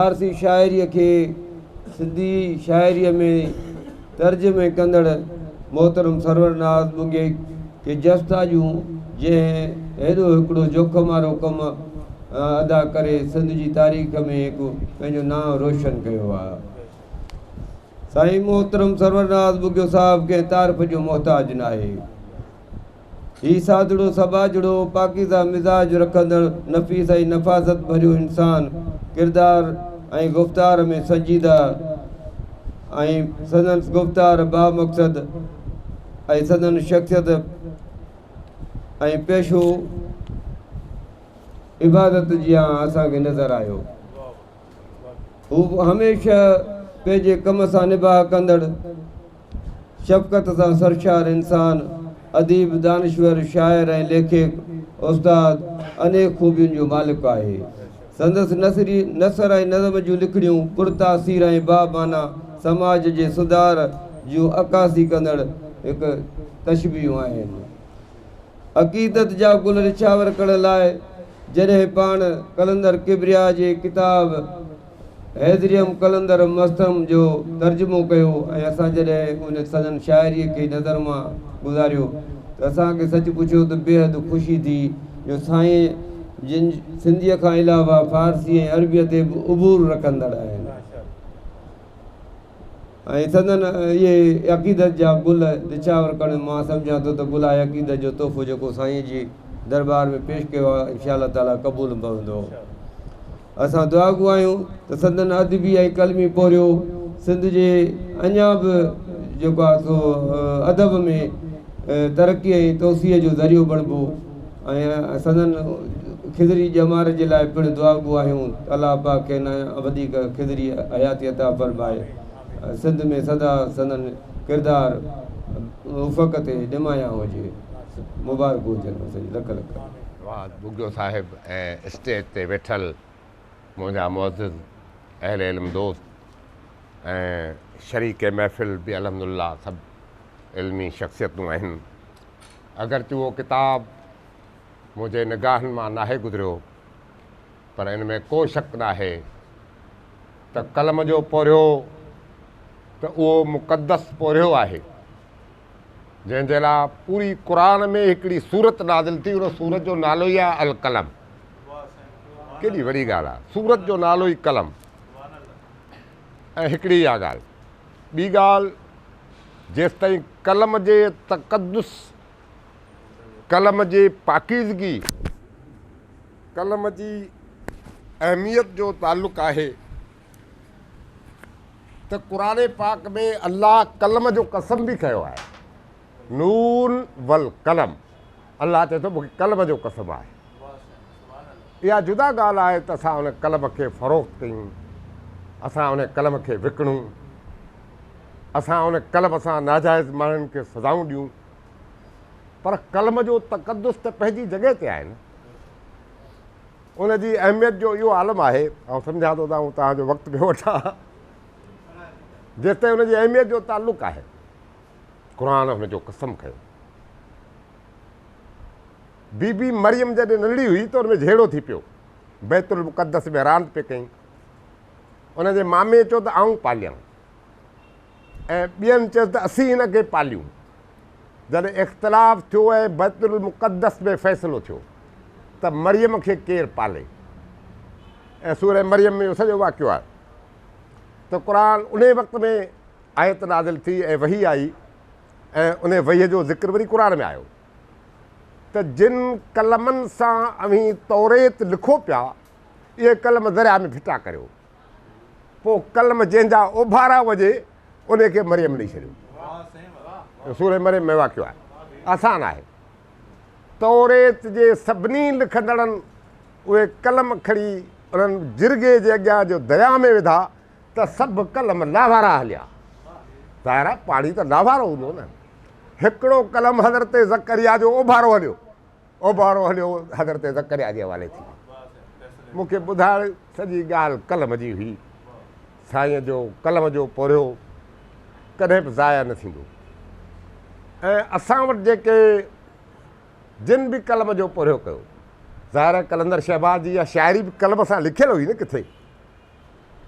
فارسي شاعريء کي سنڌي شاعريء ۾ ترجمي ڪندڙ محترم سرور ناز ٻگهيي کي جستا ڏيون، جنهن هيڏو هڪڙو جوکم وارو ڪم ادا ڪري سنڌ جي تاريخ ۾ هڪ پنهنجو نانء روشن ڪيو آهي. سائين محترم سرور ناز ٻگهيو صاحب ڪنهن تعارف جو محتاج ناهي. هي سادڙو سٻاجهڙو، پاڪيزه مزاج رکندڙ، نفيس ۽ نفاست ڀريو انسان، ڪردار ۽ گفتار ۾ سنجيده ۽ سندس گفتار بامقصد ۽ سندن شخصيت ۽ پيشو عبادت جيان اسان کي نظر آيو. هو هميشه پنهنجي ڪم سان نباهه ڪندڙ، شفقت سان سرشار انسان، اديب، دانشور، شاعر ۽ ليکڪ، استاد، انيڪ خوبين جو مالڪ آهي. سندس نثري نثر ۽ نظم جون لکڻيون پر تاثير ۽ با معنيٰ سماج جي سڌار جون عڪاسي ڪندڙ هڪ تشبيهون آهن. عقيدت جا گل نڇاور ڪرڻ لاء جڏهن پاڻ قلندر ڪبريا جي ڪتاب حيدريم قلندر مستم جو ترجمو ڪيو ۽ اسان جڏهن ان سندن شاعريء کي نظر مان گذاريو ته اسان کي سچ پڇو ته بيحد خوشي ٿي جو سائين جن سنڌيء کان علاوه فارسي ۽ عربيء تي به عبور رکندڙ آهن ۽ سندن اهي عقيدت جا گل نڇاور ڪرڻ مان سمجهان ٿو ته گلائي عقيدت جو تحفو جيڪو سائين جي درٻار ۾ پيش ڪيو آهي انشاء الله تعاليٰ قبول پوندو. اسان دعاگو آهيون ته سندن ادبي ۽ قلمي پورهيو سنڌ جي اڃا به جيڪو آهي سو ادب ۾ ترقي ۽ توسيع جو ذريعو بڻبو ۽ سندن خضري ڄمار جي لاء پڻ دعاگو آهيون ته الله پاڪ کين وڌيڪ خضري حياتي عطا فرمائي ۽ سنڌ ۾ سدا سندن ڪردار افق تي نمايان هجي. مبارڪون هجن سائين لک لک. نواز ٻگهيو صاحب ۽ اسٽيج تي ويٺل منهنجا معزز اهل علم دوست ۽ شريڪ محفل به الحمدلله سڀ علمي شخصيتون آهن. اگرچه اهو ڪتاب منهنجي نگاهن مان ناهي گذريو پر ان ۾ ڪو شڪ ناهي ته قلم جو پورهيو ته اهو مقدس پورهيو آهي جنهن جي لاء پوري قرآن ۾ هڪڙي سورت نازل ٿي ان سورت جو نالو ئي آهي القلم. ڪيڏي وڏي ڳالهه آهي سورت جو نالو ئي قلم. ۽ هڪڙي اها ڳالهه. ٻي ڳالهه جيستائين قلم جي تقدس، قلم جي پاڪيزگي، قلم جي اهميت جو تعلق آهي ته قرآن پاڪ ۾ الله قلم جو قسم به کنيو آهي. نون والقلم الله چئي ٿو مون کي قلم جو قسم آهي. اها جدا ڳالهه آهي ته اسان ان قلم کي فروخت ڪيون، اسان ان قلم کي وڪڻون، اسان ان قلم سان ناجائز ماڻهن کي سزائون ڏيون، پر قلم جو تقدس ته پنهنجي جڳهه تي آهي نه. ان جي اهميت جو اهو عالم آهي، آئون سمجهان ٿو ته آئون توهان جو وقت پيو وٺان، جيستائين ان جي اهميت جو تعلق آهي، قرآن ان جو قسم کنيو. بي بي مريم جڏهن ننڍڙي هئي ته ان ۾ جهيڙو ٿي پيو. بيت المقدس ۾ راند پئي ڪئي. ان جي مامي چيو ته آئون پاليان ۽ ٻين چيو ته اسين هن کي پاليون. جڏهن اختلاف ٿيو ۽ بيت المقدس ۾ فيصلو ٿيو ته مريم کي ڪير پالي ۽ سوره مريم ۾ اهو سڄو واقعو آهي ته قرآن انهي وقت ۾ آيت نازل ٿي ۽ وحي آئي ۽ انهي وحي جو ذڪر وري قرآن ۾ آيو ته جن قلمن سان اوهين توريت لکو پيا، اهي قلم درياء ۾ ڦٽا ڪريو. پوء قلم جنهن جا اوڀارا هجي، انهي کي مريم ڏئي ڇڏيو. سورة مريم ۾ واقعو آهي. آسان آهي. توريت جي سڀني لکندڙن اهي قلم کڻي انهن جرڳي جي اڳيان جو درياء ۾ وڌا ته سڀ قلم لاهوارا هليا. ظاهر آهي پاڻي ته لاهوارو هوندو نه. هڪڙو قلم حضرت زڪريا جو اوڀارو هليو، اوڀارو هليو حضرت زڪريا جي حوالي ٿي ويو. مون کي ٻڌائڻ سڄي ڳالهه قلم جي هئي. سائينء جو قلم جو پورهيو ڪڏهن به ضايع نه ٿيندو ۽ اسان وٽ جيڪي جن به قلم جو پورهيو ڪيو، ظاهر آهي قلندر شهباز جي اها شاعري به قلم سان لکيل هئي نه ڪٿي.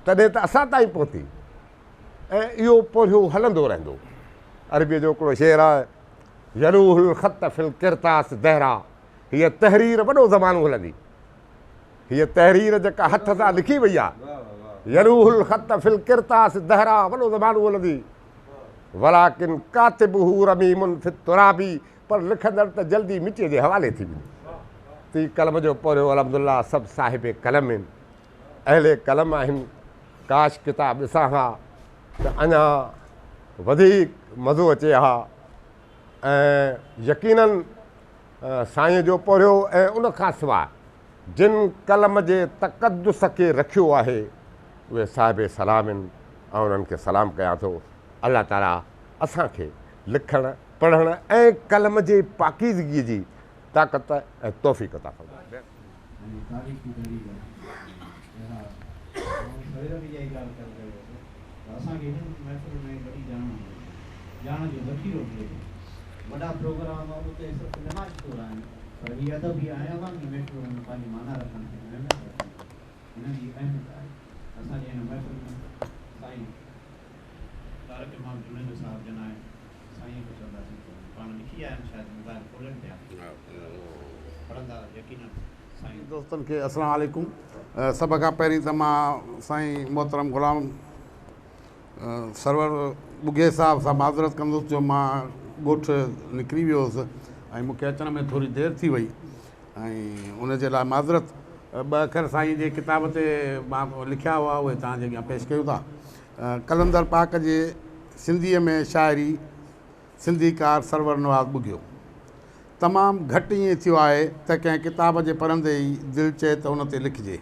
تڏهن ته اسان تائين پهتي ۽ اهو پورهيو هلندو رهندو. عربيء جو هڪڙو شعر آهي، يلوح الخط في القرطاس دهرا، هيء تحرير وڏو زمانو هلندي. هيء تحرير جيڪا هٿ سان لکي وئي آهي، يلوح الخط في القرطاس دهرا، وڏو زمانو هلندي. ولڪن ڪاتبه رميم في التراب، پر لکندڙ ته جلدي مٽيء جي حوالي ٿي ويندو. تي قلم جو پورهيو الحمدلله سڀ صاحب قلم آهن. اهل قلم آهن. ڪاش ڪتاب ڏسان ها ته اڃا وڌيڪ مزو اچي ها ۽ يقينن سائين جو پورهيو ۽ ان کان سواء جن قلم جي تقدس کي رکيو آهي اهي صاحب سلام آهن. آئون انهن کي سلام ڪيان ٿو. الله تعالي اسان کي لکڻ، پڙهڻ ۽ قلم جي پاڪيزگي جي طاقت ۽ توفيق عطا فرمائي. ۽ تاريخي دليل اهڙا آئون سوير به اها ئي ڳالهه ڪري رهيو هوس ته اسان کي هنن محفلن ۾ وڏي ڄاڻ ملي ٿي، ڄاڻ جو ذخيرو ملي ٿو. وڏا پروگرام اتي صرف نمائش طور آهن پر هي ادبي ۽ عوامي محفلون پنهنجي معنيٰ رکن ٿيون، اهميت رکن ٿيون. هنن جي اهميت آهي. اسان جي هن محفل ۾ سائين طارق امام جوڻيجو صاحب جن آهن. سائينء کي چونداسين ته پاڻ لکي آيا آهن شايد موبائل کولين پيا پڙهندا يقينن سائين. دوستن کي السلام عليڪم سڀ کان پهرين ته مان سائين محترم غلام سرور ٻگهي صاحب سان معذرت ڪندس جو مان ڳوٺ نڪري ويو هوس ۽ مون کي اچڻ ۾ ٿوري دير ٿي وئي ۽ ان جي لاء معذرت ٻه اکر سائين جي ڪتاب تي مان لکيا هئا اهي توهان جي اڳيان پيش ڪيون ٿا قلندر پاڪ جي سنڌيء ۾ شاعري سنڌيڪار سرور نواز ٻگهيو. تمام گهٽ ائين ٿيو آهي ته ڪنهن ڪتاب جي پڙهندي ئي دل چئي ته ان تي لکجي.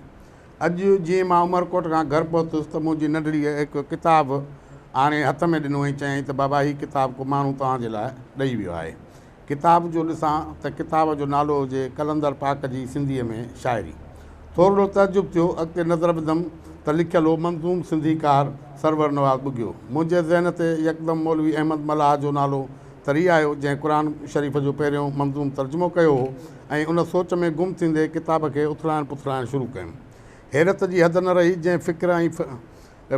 اڄ جيئن مان عمرڪوٽ کان گهر پهتس ته منهنجي ننڍڙيء هڪ ڪتاب آڻي هٿ ۾ ڏنو ۽ چيائين ته بابا هي ڪتاب ڪو ماڻهو توهان جي لاء ڏئي ويو آهي. ڪتاب جو ڏسان ته ڪتاب جو نالو هجي قلندر پاڪ جي سنڌيء ۾ شاعري. ٿورڙو تعجب ٿيو، اڳتي نظر وڌم ته لکيل هو منظوم سنڌيڪار سرور نواز ٻگهيو. منهنجي ذهن تي يڪدم مولوي احمد ملاح جو نالو تري آيو، جنهن قرآن شريف جو پهريون منظوم ترجمو ڪيو هو ۽ ان سوچ ۾ گم ٿيندي ڪتاب کي اٿلائڻ پٿلائڻ شروع ڪيم. حيرت جي حد نه رهي، جنهن فڪر ۽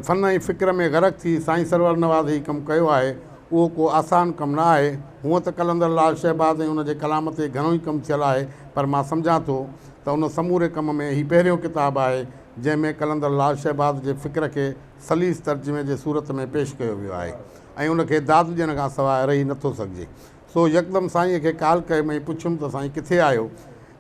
فن ۽ فڪر ۾ غرق ٿي سائين سرور نواز هي ڪم ڪيو آهي، اهو ڪو آسان ڪم نه آهي. هونء ته قلندر لعل شهباز ۽ ان جي ڪلام تي گهڻو ئي ڪم ٿيل آهي، پر مان سمجهان ٿو ته ان سموري ڪم ۾ هي پهريون ڪتاب آهي، جنهن ۾ قلندر لعل شهباز جي فڪر کي سليس ترجمي جي صورت ۾ پيش ڪيو ويو آهي ۽ ان کي داد ڏيڻ کان سواء رهي نٿو سگهجي. سو يڪدم سائينء کي ڪال ڪيم ۽ پڇيم ته سائين ڪٿي آهيو؟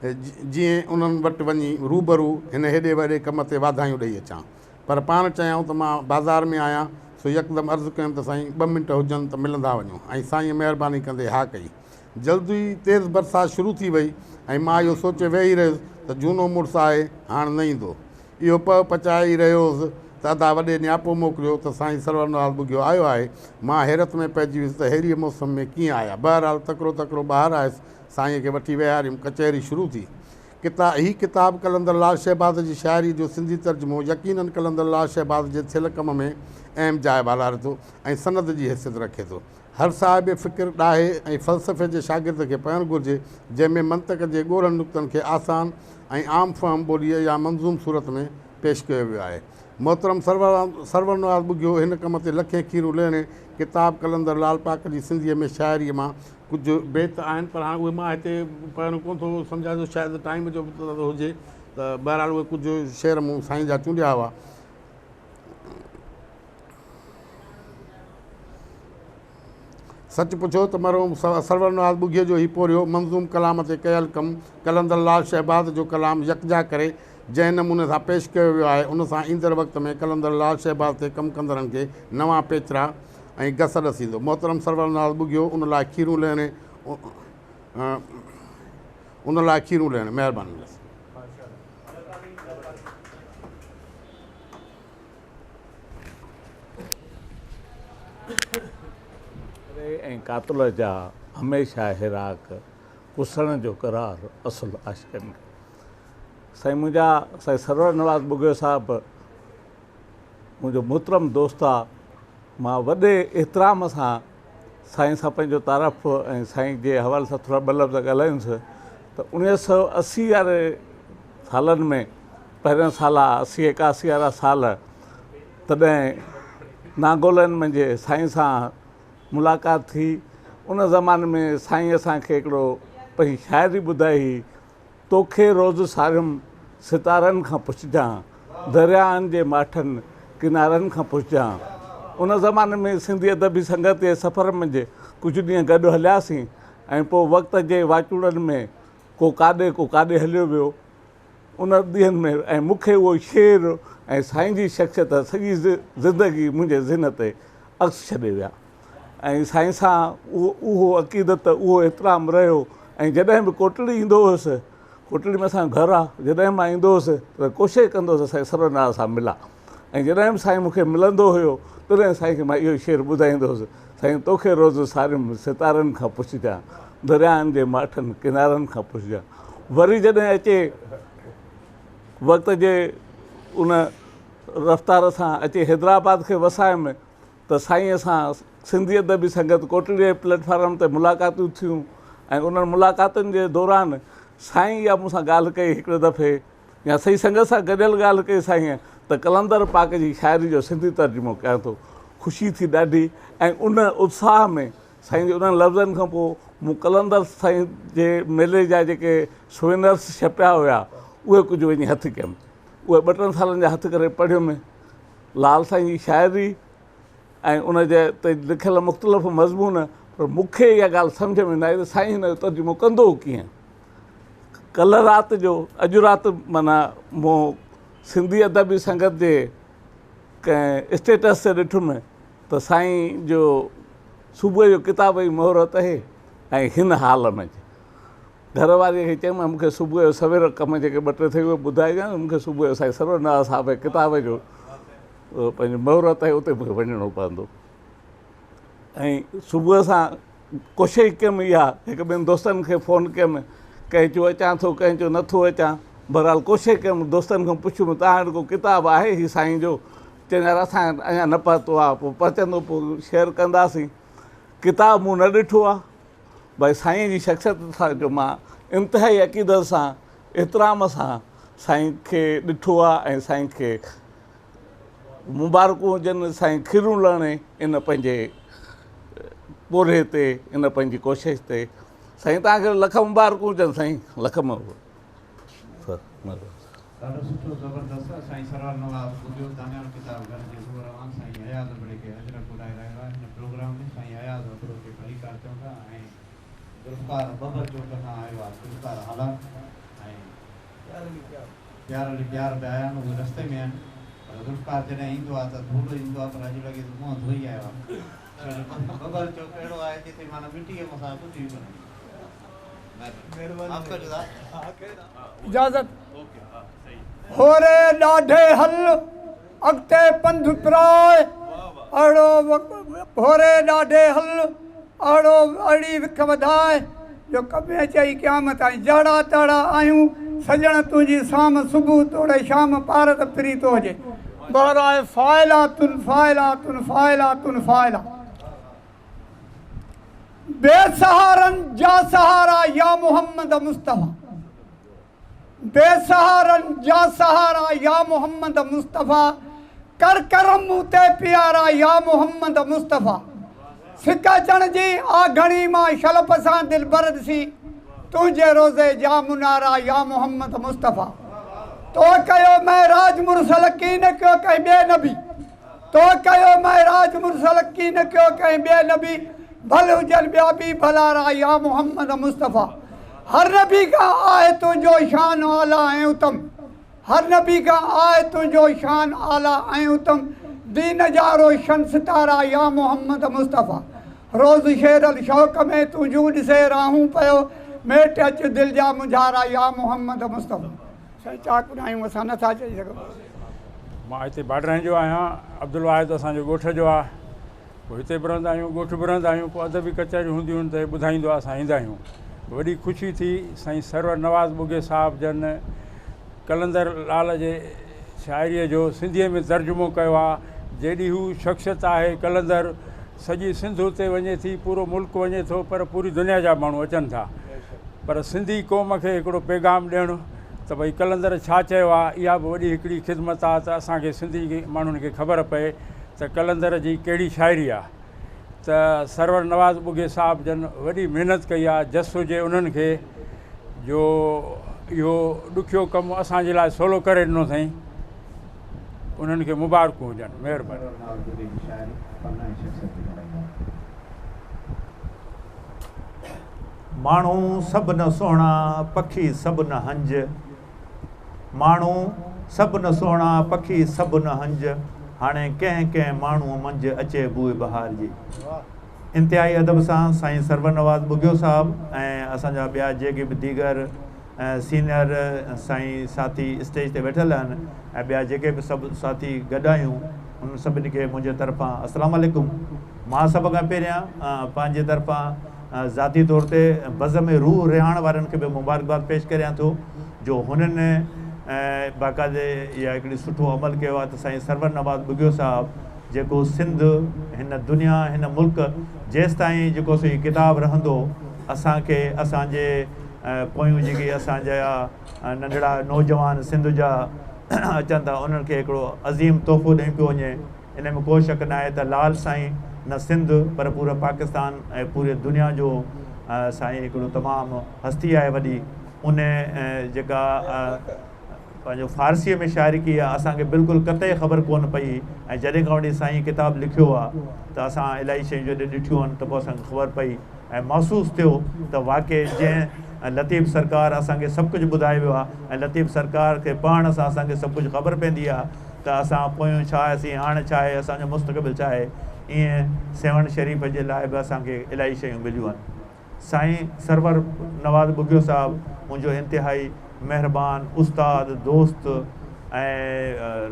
جيئن انهن وٽ وڃي روبرو هن هيڏي وڏي ڪم تي واڌايون ڏئي اچان. پر پاڻ چيائون ته مان بازار ۾ آهيان، سو يڪدم عرض ڪيم ته سائين ٻه منٽ هجن ته ملندا وڃو ۽ سائينء مهرباني ڪندي ها ڪئي. جلد ئي تيز برسات شروع ٿي وئي ۽ مان اهو سوچي ويهي رهيس ته جهونو مڙس آهي هاڻ نه ايندو. اهو پهه پچائي ئي رهيو هوس ته ادا وڏي نياپو موڪليو ته سائين سرور نواز ٻگهيو آيو آهي. مان حيرت ۾ پئجي ويس ته ههڙيء موسم ۾ ڪيئن آيا. بهرحال تڪڙو تڪڙو ٻاهر آيس، سائينء کي وٺي ويهاريم، ڪچهري شروع ٿي. ڪتا هي ڪتاب قلندر لعل شهباز جي شاعريء جو سنڌي ترجمو يقيناً قلندر لعل شهباز جي ٿيل ڪم ۾ اهم جاء والاري ٿو ۽ سند جي حيثيت رکي ٿو. هر صاحب فڪر، ڏاهي ۽ فلسفي جي شاگرد کي پڙهڻ گهرجي، جنهن ۾ منطق جي ڳوڙهن نڪتن کي آسان ۽ عام فهم ٻوليء يا منظوم صورت ۾ پيش ڪيو ويو آهي. محترم سرور نواز ٻگهيو هن ڪم تي لکين کيرون لهڻي ڪتاب قلندر لعل پاڪ جي سنڌيء ۾ شاعريء مان ڪجهه بيت آهن پر هاڻ اهي مان هتي پڙهڻ ڪونه ٿو سمجهان جو شايد ٽائيم جو به هجي ته بهرحال اهي ڪجهه شعر مون سائين جا چونڊيا هئا. سچ پڇو ته مرحوم سرور نواز ٻگهيي جو هي پورهيو منظوم ڪلام تي ڪيل ڪم قلندر لعل شهباز جو ڪلام يڪجا ڪري جنهن نموني سان پيش ڪيو ويو آهي ان سان ايندڙ وقت ۾ قلندر لعل شهباز تي ڪم ڪندڙن کي نوان پيچرا ۽ گس ڏسيندو. محترم سرور نواز ٻگهيو ان لاء کيرون لهڻي ان لاء کيرون لهڻي مهرباني لس. ۽ قاتل جا هميشه هيراڪ ڪسڻ جو قرار اصل عاشقن کي. سائين منهنجا سائين سرور نواز ٻگهيو صاحب منهنجو محترم دوست آ مان وڏي احترام سان سائين سان پنهنجو تعارف ۽ سائين جي حوالي سان ٿورا ٻه لفظ ڳالهايونس ته 1980 واري سالن ۾ پهريان سال آ 80 81 وارا سال تڏهن ناگولن منجهه سائين سان ملاقات ٿي. ان زماني ۾ سائين اسان کي هڪڙو پنهنجي شاعري ٻڌائي هئي، توکي روز ساريم ستارن کان پڇجان، درياهن جي ماٺن ڪنارن کان پڇجان. ان زماني ۾ سنڌي ادبي سنگت جي سفر منجهه ڪجهه ڏينهن گڏ هلياسين ۽ پوء وقت جي واچوڙن ۾ ڪو ڪاڏي ڪو ڪاڏي هليو ويو. ان ڏينهن ۾ ۽ مون کي اهو شعر ۽ سائين جي شخصيت سڄي زندگي منهنجي ذهن تي عڪس ڇڏي ويا ۽ سائين سان اهو عقيدت اهو احترام رهيو ۽ جڏهن به ڪوٽڙي ايندو هوس ڪوٽڙي ۾ اسان جو گهر آ جڏهن مان ايندو هوس ته ڪوشش ڪندو هوس سائين سرور نواز سان ملان ۽ جڏهن به سائين مون کي ملندو هيو تڏهن سائين کي مان اهو شعر ٻڌائيندو هوس سائين توکي روز ساريم ستارن کان پڇجان درياهن جي ماٺن ڪنارن کان پڇجان وري جڏهن اچي وقت جي ان رفتار سان اچي حيدرآباد کي وسايم ته سائينء سان سنڌي ادبي سنگت ڪوٽڙي جي پليٽ فارم تي ملاقاتون ٿيون ۽ انهن ملاقاتن جي دوران سائين اها مون سان ڳالهه ڪئي هڪڙي دفعي يا سائين سنگت سان گڏيل ڳالهه ڪئي سائينء ته قلندر پاڪ جي شاعري جو سنڌي ترجمو ڪيان ٿو. خوشي ٿي ڏاڍي ۽ ان اتساهه ۾ سائين جي انهن لفظن کان پوء مون قلندر سائين جي ميلي جا جيڪي سوينرس ڇپيا هيا اهي ڪجهه وڃي هٿ ڪيم. اهي ٻه ٽن سالن جا هٿ ڪري پڙهيم. لال سائين جي شاعري ۽ ان جي تي لکيل مختلف مضمون پر مون کي اها ڳالهه سمجهه ۾ نه آئي ته سائين هن جو ترجمو ڪندو ڪيئن؟ ڪلهه رات جو اڄ رات معنيٰ مون سنڌي ادبي سنگت جي ڪنهن اسٽيٽس تي ڏٺم ته سائين جو صبح جو ڪتاب جي مهورت اهي ۽ هن حال ۾ گهر واريء کي چيم مون کي صبح جو سوير ڪم جيڪي ٻه ٽي ٿئي اهي ٻڌائجان مون کي صبح جو سائين سرور نواز صاحب جي ڪتاب جو پنهنجو مهورت آهي اتي مون کي وڃڻو پوندو ۽ صبح سان ڪوشش ڪيم اها هڪ ٻن دوستن کي فون ڪيم ڪنهن چيو اچان ٿو ڪنهن چيو نٿو اچان بهرحال ڪوشش ڪيم دوستن کان پڇيم توهان وٽ ڪو ڪتاب آهي هي سائين جو چين يار اسان وٽ اڃا نه پهتو آهي پوء پهچندو پوء شيئر ڪنداسين ڪتاب مون نه ڏٺو آهي ڀائي سائين جي شخصيت سان جو مان انتهائي عقيدت سان احترام سان سائين کي ڏٺو آهي ۽ سائين کي مبارڪون هجن سائين کيرون لهڻي ان پنهنجي پورهيي تي ان پنهنجي ڪوشش تي سائين توهان کي لک مبارڪون هجن سائين لک مبارڪون سر ڏاڍو سٺو زبردست سائين سرور نواز ٻگهيو دانيال ڪتاب گهر جي روح روان سائين اياز ابڙي کي اجرڪ اڏائي رهيو آهي هن پروگرام ۾ سائين اياز ابڙو کي ڀليڪار چون ٿا ۽ ذوالفقار ٻٻر چوڪ کان آيو آهي ذوالفقار هالار ۽ پيار علي پيار به آيا آهن اهي رستي ۾ آهن پر ذوالفقار جڏهن ايندو آهي ته ڌوڙ ايندو آهي پر اڄ لڳي ٿو منهن ڌوئي آيو آهي ڇو جو ٻٻر چوڪ اهڙو آهي جتي معنيٰ مٽيء مٿان ڪجهه ئي ڪونهي. مهرباني معاف ڪجو اجازت هوري ڏاڍي هل اڳتي پنڌ پراء اهڙو هوري ڏاڍي هل اهڙو اهڙي وک وڌاء جو ڪبين چئي قيامت آئين جهڙا تهڙا آهيون سڄڻ تنهنجي سام صبح توڙي شام پارت پرين تو جي بهراء فاعلاتن فاعلاتن فاعلاتن فاعلا بي سهارن جا سهارا يا محمد مصطفيٰ بي سهارن جا سهارا يا محمد مصطفيٰ ڪر ڪرم مون تي پيارا يا محمد مصطفيٰ سڪ اچڻ جي آ گهڻي مان شل پسان دلبر ڏسي تنهنجي روضي جا منارا يا محمد مصطفيٰ تو ڪيو معراج مرسل ڪين ڪيو ڪنهن ٻئي نبي تو ڪيو معراج مرسل ڪين ڪيو ڪنهن ٻئي نبي ڀل هجن ٻيا به ڀلارا يا محمد مصطفيٰ هر نبي کان آهي تنهنجو شان اعليٰ ۽ اتم هر نبي کان آهي تنهنجو شان اعليٰ ۽ اتم دين جا روشن ستارا يا محمد مصطفيٰ روز شير الشوق ۾ تنهنجون ڏسي راهون پيو ميٽ اچ دل جا مونجهارا يا محمد مصطفيٰ. سائين چاڪ ٻڌايون اسان نه ٿا چئي سگهون. مان هتي باڊرائين جو آهيان عبدالواحد اسان جو ڳوٺ جو آهي پوء هتي به رهندا آهيون ڳوٺ به رهندا آهيون پوء ادبي ڪچهريون هونديون آهن ته هي ٻڌائيندو آهي اسان ايندا آهيون وڏي خوشي ٿي سائين سرور نواز ٻگهي صاحب جن قلندر لال جي شاعريء جو سنڌيء ۾ ترجمو ڪيو آهي جيڏي هو شخصيت آهي قلندر سڄي سنڌ اتي وڃي ٿي پورو ملڪ وڃي ٿو پر پوري دنيا جا ماڻهو اچن ٿا پر سنڌي قوم کي هڪڙو پيغام ڏيڻ ته ڀئي قلندر ڇا چيو آ اها به وڏي هڪڙي خدمت آ ته اسان کي سنڌي ماڻهن کي خبر پئي ته قلندر جي ڪهڙي شاعري آ ته سرور نواز ٻگهي صاحب جن وڏي محنت ڪئي آ جس هجي انهن کي جو اهو ڏکيو ڪم اسان جي لاء سولو ڪري ڏنو اٿائين انهن کي مبارڪون هجن مهرباني. سرور نواز ٻگهي جي شاعري، فن ۽ شخصيت تي ڳالهائيندا. ماڻهو سڀ نه سهڻا، پکي سڀ نه هنج. ماڻهو سڀ نه سهڻا، پکي سڀ نه هنج. هاڻي ڪنهن ڪنهن ماڻهوء منجهه اچي بوء بهار جي. انتهائي ادب سان سائين سرور نواز ٻگهيو صاحب ۽ اسان جا ٻيا جيڪي به ديگر سينئر سائين ساٿي اسٽيج تي ويٺل آهن ۽ ٻيا جيڪي به سڀ ساٿي گڏ آهيون انهن سڀني کي منهنجي طرفان السلام عليڪم مان سڀ کان پهريان پنهنجي طرفان ذاتي طور تي بزم روح رهاڻ وارن کي به مبارڪباد پيش ڪريان ٿو جو هنن باقاعدي اها هڪڙي سٺو عمل ڪيو آهي ته سائين سرور نواز ٻگهيو صاحب جيڪو سنڌ هن دنيا هن ملڪ جيستائين جيڪو سو هي ڪتاب رهندو اسان کي اسان جي پويون جيڪي اسان جا ننڍڙا نوجوان سنڌ جا اچن ٿا انهن کي هڪڙو عظيم تحفو ڏئي پيو وڃي ان ۾ ڪو شڪ ناهي ته لال سائين نه سنڌ پر پورو پاڪستان ۽ پوري دنيا جو سائين هڪڙو تمام هستي آهي وڏي ان جيڪا پنهنجو فارسيء ۾ شاعري ڪئي آهي اسان کي بلڪل قطعي خبر ڪونه پئي ۽ جڏهن کان وٺي سائين ڪتاب لکيو آهي ته اسان الاهي شيون جڏهن ڏٺيون آهن ته پوء اسان کي خبر پئي ۽ محسوس ٿيو ته واقعي جنهن لطيف سرڪار اسان کي سڀ ڪجهه ٻڌائي ويو آهي ۽ لطيف سرڪار کي پڙهڻ سان اسان کي سڀ ڪجهه خبر پوندي آهي ته اسان پويون ڇا هياسين هاڻ ڇا آهي اسان جو مستقبل ڇا آهي ائين سيوهڻ شريف جي لاء به اسان کي الاهي شيون مليون آهن. سائين سرور نواز ٻگهيو صاحب منهنجو انتهائي مهربان استاد، دوست ۽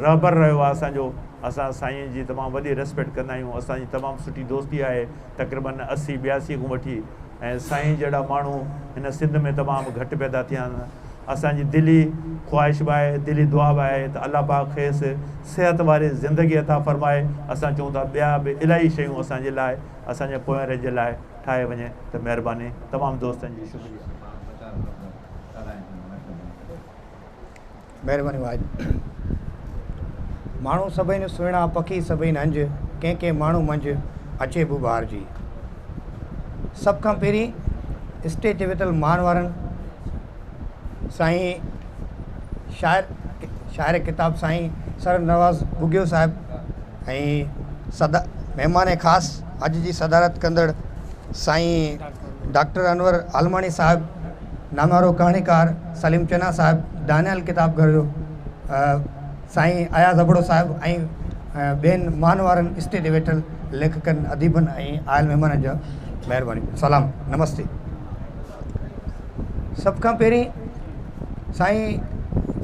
رهبر رهيو آهي اسان جو اسان سائين جي تمام وڏي ريسپيڪٽ ڪندا آهيون اسان جي تمام سٺي دوستي آهي تقريبن 80 82 کان وٺي ۽ سائين جهڙا ماڻهو هن سنڌ ۾ تمام گهٽ پيدا ٿيا آهن اسان جي دلي خواهش به آهي دلي دعا به آهي ته الله پاڪ کيس صحت واري زندگي عطا فرمائي اسان چئون ٿا ٻيا به الاهي شيون اسان جي لاء اسان جي پوئينرن جي لاء ٺاهي وڃي ته مهرباني تمام دوستن جي شڪريه. مهرباني واحد ماڻهو سڀئي سهڻا پکي سڀئي هنج ڪنهن ڪنهن ماڻهو منجهه اچي بو بهار جي سڀ کان پهرين اسٽيج تي ويٺل مان وارن سائين شاعر شاعر ڪتاب سائين سر نواز ٻگهيو صاحب ۽ صدا مهمان خاص اڄ جي صدارت ڪندڙ سائين ڊاڪٽر انور عالماڻي صاحب، ناميارو ڪهاڻيڪار سليم چنا صاحب، دانيال ڪتاب گهر جو سائين اياز ابڙو صاحب ۽ ٻين مان وارن اسٽيج تي ويٺل ليکڪن، اديبن ۽ آيل مهمانن جا مهرباني سلام نمستي. سڀ کان پهرين سائين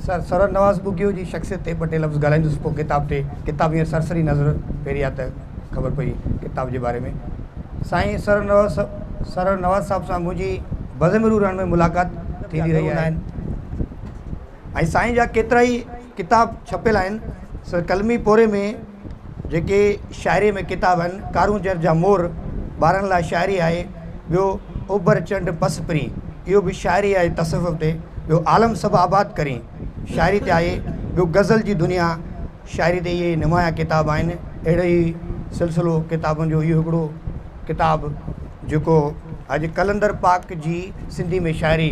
سر سرور نواز ٻگهيو جي شخصيت تي ٻه ٽي لفظ ڳالهائيندس پوء ڪتاب تي ڪتاب هينئر سرسري نظر ڦيري آ ته خبر پئي ڪتاب جي باري ۾ سائين سرور نواز سرور نواز صاحب سان منهنجي بزم روح رهاڻ ۾ ملاقات ٿيندي رهي آهي ۽ سائين جا ڪيترا ئي ڪتاب ڇپيل آهن سر قلمي پوري ۾ جيڪي شاعري ۾ ڪتاب آهن ڪارونجهر جا مور ٻارن لاء شاعري آهي ٻيو اوڀر چنڊ پس پرين اهو به شاعري آهي تصوف تي ٻيو عالم سڀ آباد ڪرين شاعري تي آهي ٻيو غزل جي دنيا شاعري تي اهي نمايان ڪتاب آهن اهڙو ئي سلسلو ڪتابن جو اهو هڪڙو ڪتاب جيڪو اڄ قلندر پاڪ جي سنڌي ۾ شاعري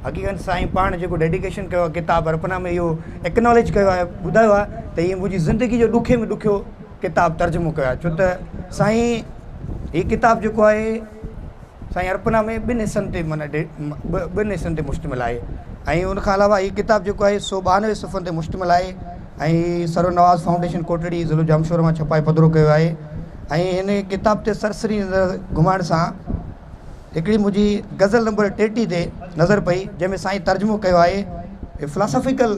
حقيقت سائين پاڻ جيڪو ڊيڊيڪيشن ڪيو آهي ڪتاب ارپنا ۾ اهو اڪناليج ڪيو آهي ٻڌايو آهي ته هي منهنجي زندگي جو ڏکي ۾ ڏکيو ڪتاب ترجمو ڪيو آهي ڇو ته سائين هي ڪتاب جيڪو آهي سائين ارپنا ۾ ٻن حصن تي معنيٰ ٻن حصن تي مشتمل آهي ۽ ان کان علاوه هي ڪتاب جيڪو آهي 192 صفحن تي مشتمل آهي ۽ سرور نواز فائونڊيشن ڪوٽڙي ضلعو ڄامشورو مان ڇپائي پڌرو ڪيو آهي ۽ هن ڪتاب تي سرسري نظر گهمائڻ سان هڪڙي منهنجي غزل نمبر 33 تي نظر پئي جنهن ۾ سائين ترجمو ڪيو آهي فلاسافيڪل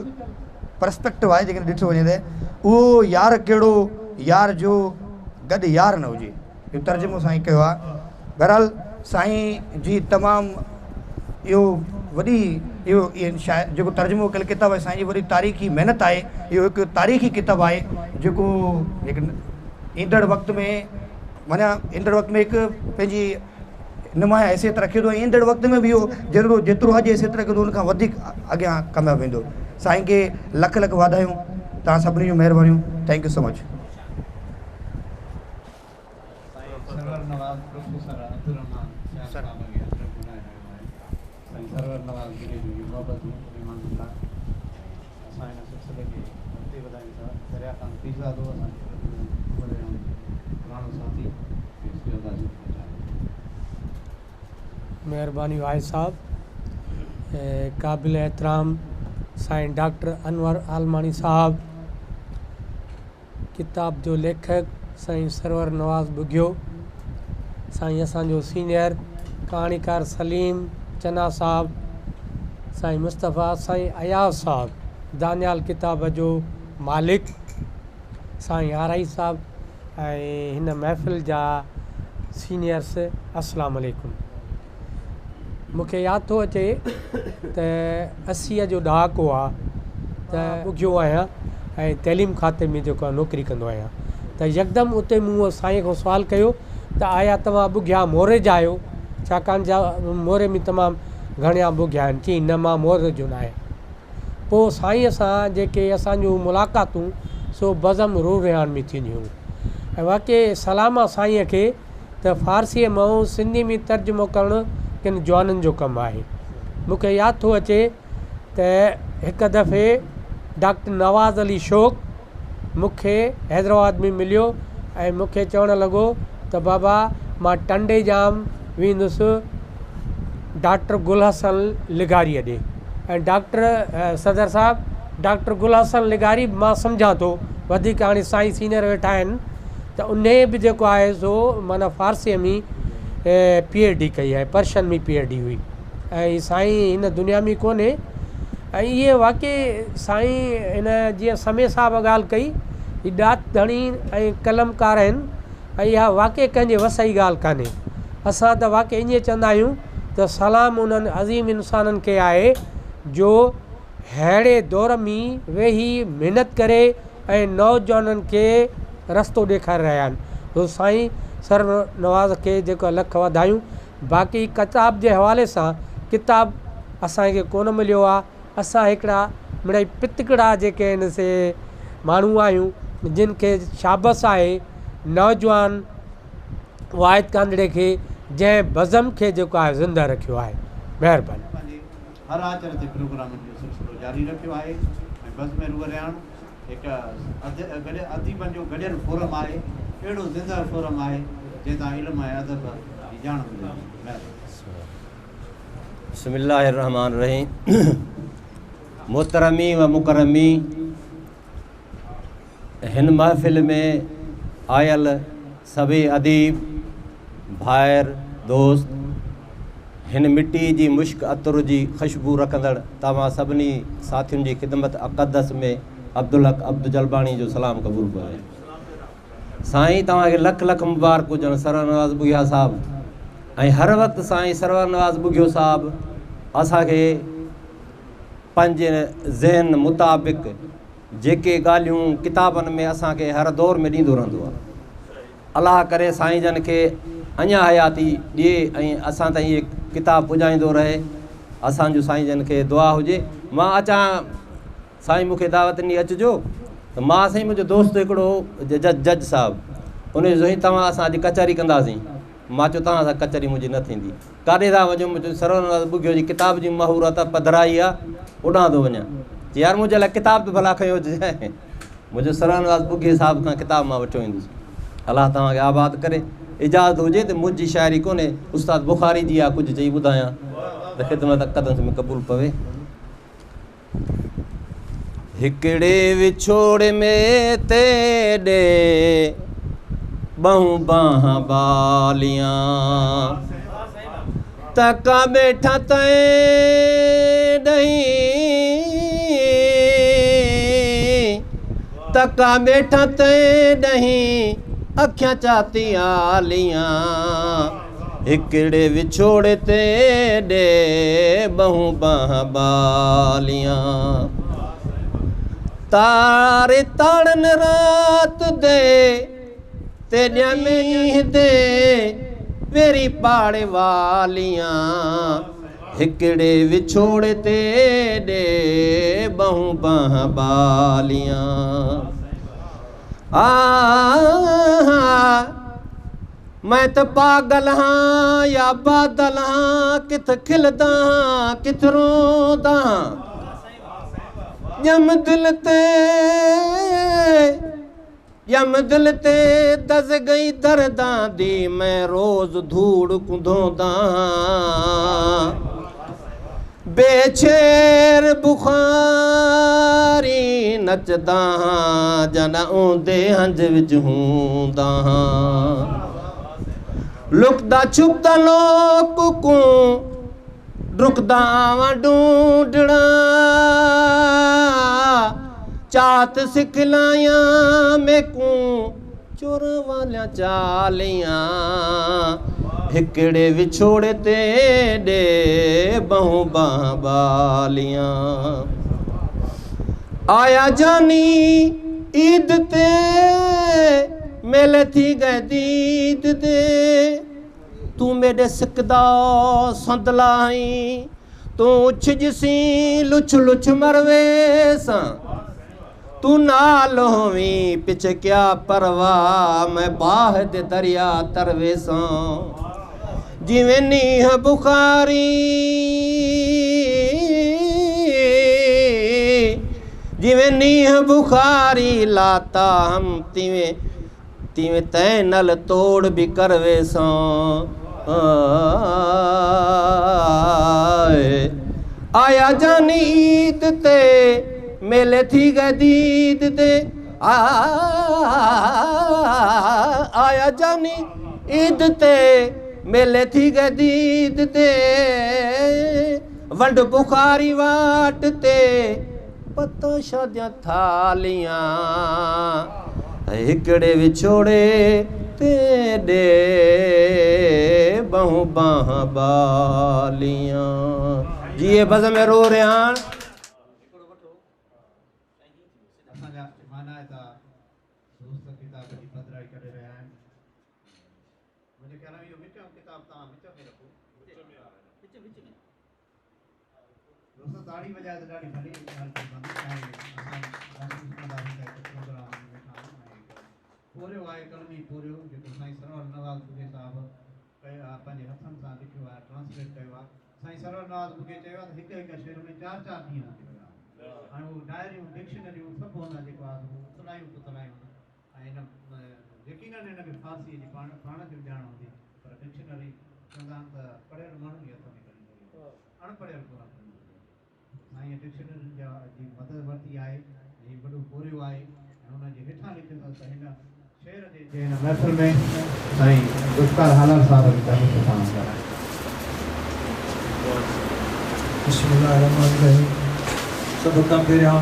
پرسپيڪٽو آهي جيڪڏهن ڏٺو وڃي ته اهو يار ڪهڙو يار جو گڏ يار نه هجي جو ترجمو سائين ڪيو آهي بهرحال سائين جي تمام اهو وڏي اهو شايد جيڪو ترجمو ڪيل ڪتاب آهي سائين جي وڏي تاريخي محنت آهي اهو هڪ تاريخي ڪتاب آهي جيڪو هڪ ايندڙ وقت ۾ معنيٰ ايندڙ وقت ۾ هڪ پنهنجي نمايان حيثيت رکي ٿو ۽ ايندڙ وقت ۾ به اهو جهڙو جيترو اڄ حيثيت رکي ٿو ان کان وڌيڪ اڳيان ڪامياب ويندو. سائين کي لک لک واڌايون توهان سڀني جون مهربانيون thank you so much. سائين سرور نواز پروفيسر عبدالرحمان سيال صاحب کي اجرڪ بنائي رهيو آهي. سائين سرور نواز ٻگهي جون هي محبتون مهمانن لاء ۽ اسان هن سلسلي کي اڳتي وڌايون ٿا. دريا خان پيرزادو اسان جي عمر ۽ پراڻو ساٿي کيس چونداسين ته پهچائي. مهرباني واحد صاحب. قابل احترام سائين ڊاڪٽر انور عالماڻي صاحب، ڪتاب جو ليکڪ سائين سرور نواز ٻگهيو، سائين اسان جو سينئر ڪهاڻيڪار سليم چنا صاحب، سائين مصطفيٰ، سائين اياز صاحب دانيال ڪتاب جو مالڪ، سائين آرائي صاحب ۽ هن محفل جا سينئرس السلام عليڪم. مون کي ياد ٿو اچي ته اسيء جو ڏهاڪو آ ته ٻگهيو آهيان ۽ تعليم کاتي ۾ جيڪو آ نوڪري ڪندو آهيان ته يڪدم اتي مون سائين کان سوال ڪيو ته آيا توهان ٻگهيا موري جا آهيو ڇاڪاڻ جا موري ۾ تمام گهڻيا ٻگهيا آهن چيائين نه مان موري جو نه آهيان پوء سائينء سان جيڪي اسان جون ملاقاتون سو بزم روح رهاڻ ۾ ٿينديون هيون ۽ واقعي سلام آ سائينء کي ته فارسيء مئون سنڌي ۾ ترجمو ڪرڻ ڪن جوانن جو ڪم آهي. مون کي ياد ٿو اچي ته هڪ دفعي ڊاڪٽر نواز علي شوق مون کي حيدرآباد ۾ مليو ۽ مون کي چوڻ لڳو ته بابا مان ٽنڊي ڄام ويندس ڊاڪٽر گل حسن لغاريء ڏي ۽ ڊاڪٽر صدر صاحب ڊاڪٽر گل حسن لغاري به مان سمجهان ٿو وڌيڪ هاڻي سائين سينئر ويٺا آهن ته انهيء به جيڪو آهي سو معنيٰ فارسيء ۾ پي ايڇ ڊي ڪئي آهي، پرشن ۾ پي ايڇ ڊي هئي ۽ سائين هن دنيا ۾ ڪونهي ۽ اهي واقعي سائين هن جيئن سمي صاحب ڳالهه ڪئي هي ڏات ڌڻي ۽ قلمڪار آهن ۽ اها واقعي ڪنهن جي وس جي ڳالهه ڪانهي. اسان ته واقعي ائين چوندا آهيون ته سلام انهن عظيم انسانن کي آهي جو ههڙي دور ۾ ويهي محنت ڪري ۽ نوجوانن کي رستو ڏيکاري رهيا آهن سو سائين سر نواز کي جيڪو لک واڌايون باقي ڪتاب جي حوالي سان ڪتاب اسان کي ڪونه مليو آ اسان هڪڙا مڙئي پتڪڙا جيڪي آهن سي ماڻهو آهيون جن کي شابس آهي نوجوان واحد ڪانڌڙي کي جنهن بزم کي جيڪو آهي زنده رکيو آهي مهرباني. هر آچر تي پروگرامن جو سلسلو جاري رکيو آهي ۽ بزم روح رهاڻ هڪ اديبن جو گڏيل فورم آهي، اهڙو زنده فورم آهي جنهن تان علم ۽ ادب جي ڄاڻ ملي ٿي. مهرباني. بسم الله الرحمٰن الرحيم محترمي و مڪرمي هن محفل ۾ آيل سڀئي اديب ڀائر دوست هن مٽي جي مشڪ عطر جي خشبو رکندڙ توهان سڀني ساٿين جي خدمت اقدس ۾ عبدالحق عبد جلباڻي جو سلام قبول پوي. سائين توهان کي لک لک مبارڪ هجن سرور نواز ٻگهيا صاحب ۽ هر وقت سائين سرور نواز ٻگهيو صاحب اسان کي پنهنجي ذهن مطابق جيڪي ڳالهيون ڪتابن ۾ اسان کي هر دور ۾ ڏيندو رهندو آهي. الله ڪري سائين جن کي اڃا حياتي ڏئي ۽ اسان تائين اهي ڪتاب پڄائيندو رهي اسان جون سائين جن کي دعا هجي مان اچان سائين مون کي دعوت ڏني اچجو ته مان سائين منهنجو دوست هڪڙو هو جج جج صاحب ان چيو سائين توهان اسان اڄ ڪچهري ڪنداسين مان چيو توهان سان ڪچهري منهنجي نه ٿيندي ڪاڏي ٿا وڃو مون چيو سرور نواز ٻگهيو جي ڪتاب جي مهورت پڌرائي آ اوڏانهن ٿو وڃان چي يار منهنجي لاء ڪتاب ته ڀلا کنيو اچجانء منهنجو سرور نواز ٻگهيي صاحب کان ڪتاب مان وٺيو ايندس. الله توهان کي آباد ڪري. اجازت هجي ته منهنجي شاعري ڪونهي استاد بخاري جي آ ڪجهه چئي ٻڌايان ته خدمت قدم ۾ قبول پوي. هڪڙي وڇوڙي ۾ تيڏي ٻهون باهان باليان تڪا ٻيٺا تئين ڏهين تڪا ٻيٺا تئين ڏهين اکيان چاتي آليان هڪڙي وڇوڙي تي ڏي ٻهون باهان باليان تاري تاڙن رات the تيڏيان مينهن the. ويري پاڙي واليان، هڪڙي وڇوڙي تي ڏي ٻهون باهه ٻاليان. آ मैं त पागल हां या बादल हां، किथ खिलदा हां किथ रोंदा हां. ڄم دل تي، ڄم دل تي دز گئي دردان the, मैं रोज़ धूड़ कुंधोंदा हां. बेछेर बुखारी नचदा हां, जॾां ऊंदे हंज विच हूंदा हां. लुकदा छुपदा लोक को ड्रुकदा आवां ढूंढणा, चात सिख लाया मेकू चोर वालियां चालियां. हिकड़े विछोड़े ते ॾे बहू बाह बालियां. आया जानी ईद ते मेले थी गए दीद दे, तू मेरे सिकदा संदला आई, तू छिजसी लुछ लुछ मरवेसां. तू नाल होवी पिछे क्या परवाह, मैं बाह दे दरिया तरवेसां. जिवें नीह बुखारी, जिवें नीह बुखारी लाता हम, तिवें तिवें तैं नल तोड़ भी करवेसां. आया जानी ईद ते मेले थी गए दीद ते, आया जानी ईद ते मेले थी गए दीद ते, वंड बुखारी वाट ते पता शादियां थालियां. हिकड़े विछोड़े ते ॾे बहू बाह बालियां. जी ये बज़म रो रिहान। असांजा मानाइता दोस्त किताब जी पधराई करे रहिया आहिनि। मुंहिंजे ख़्याल में इहो विच किताब तव्हां विच में रखो। विच विच में दोस्त ताड़ी वॼाए त ॾाढी भली ॻाल्हि थी पवंदी। ऐं असां महसूसु कंदासीं त हिकु प्रोग्राम में वेठा आहियूं ऐं हिकु पोरियो आहे, कलमी पोरियो, जेको साईं सरवर नवाज़ बुघे साहिबु कयो आहे, पंहिंजे हथनि सां लिखियो आहे, ट्रांसलेट कयो आहे। साईं सरवर नवाज़ बुघे चयो आहे त हिकु हिकु शेर में 4 4 ॾींहं हूंदा हुया ऐं उहो डायरियूं, डिक्शनरियूं सभु हुन जेको आहे उहो उथलायूं पुथलायूं ऐं हिन यकीनन हिन खे फ़ारसीअ जी पाण पाण खे बि ॼाण हूंदी, पर डिक्शनरी चवंदा आहिनि त पढ़ियल माण्हू ई हथ में खणी सघे, अणपढ़ियल कोन खणी सघे। साईं डिक्शनरी जा जी मदद वरिती आहे, हीउ वॾो पोरियो आहे ऐं हुनजे हेठां लिखियल अथसि त हिन शेर जे हिन महफ़िल में साईं ज़ुल्फ़िकार हालार साहिब खे तारीफ़ पाण कराए। बिस्मिल्लाहिर्रहमानिर्रहीम। सभ खां पहिरियां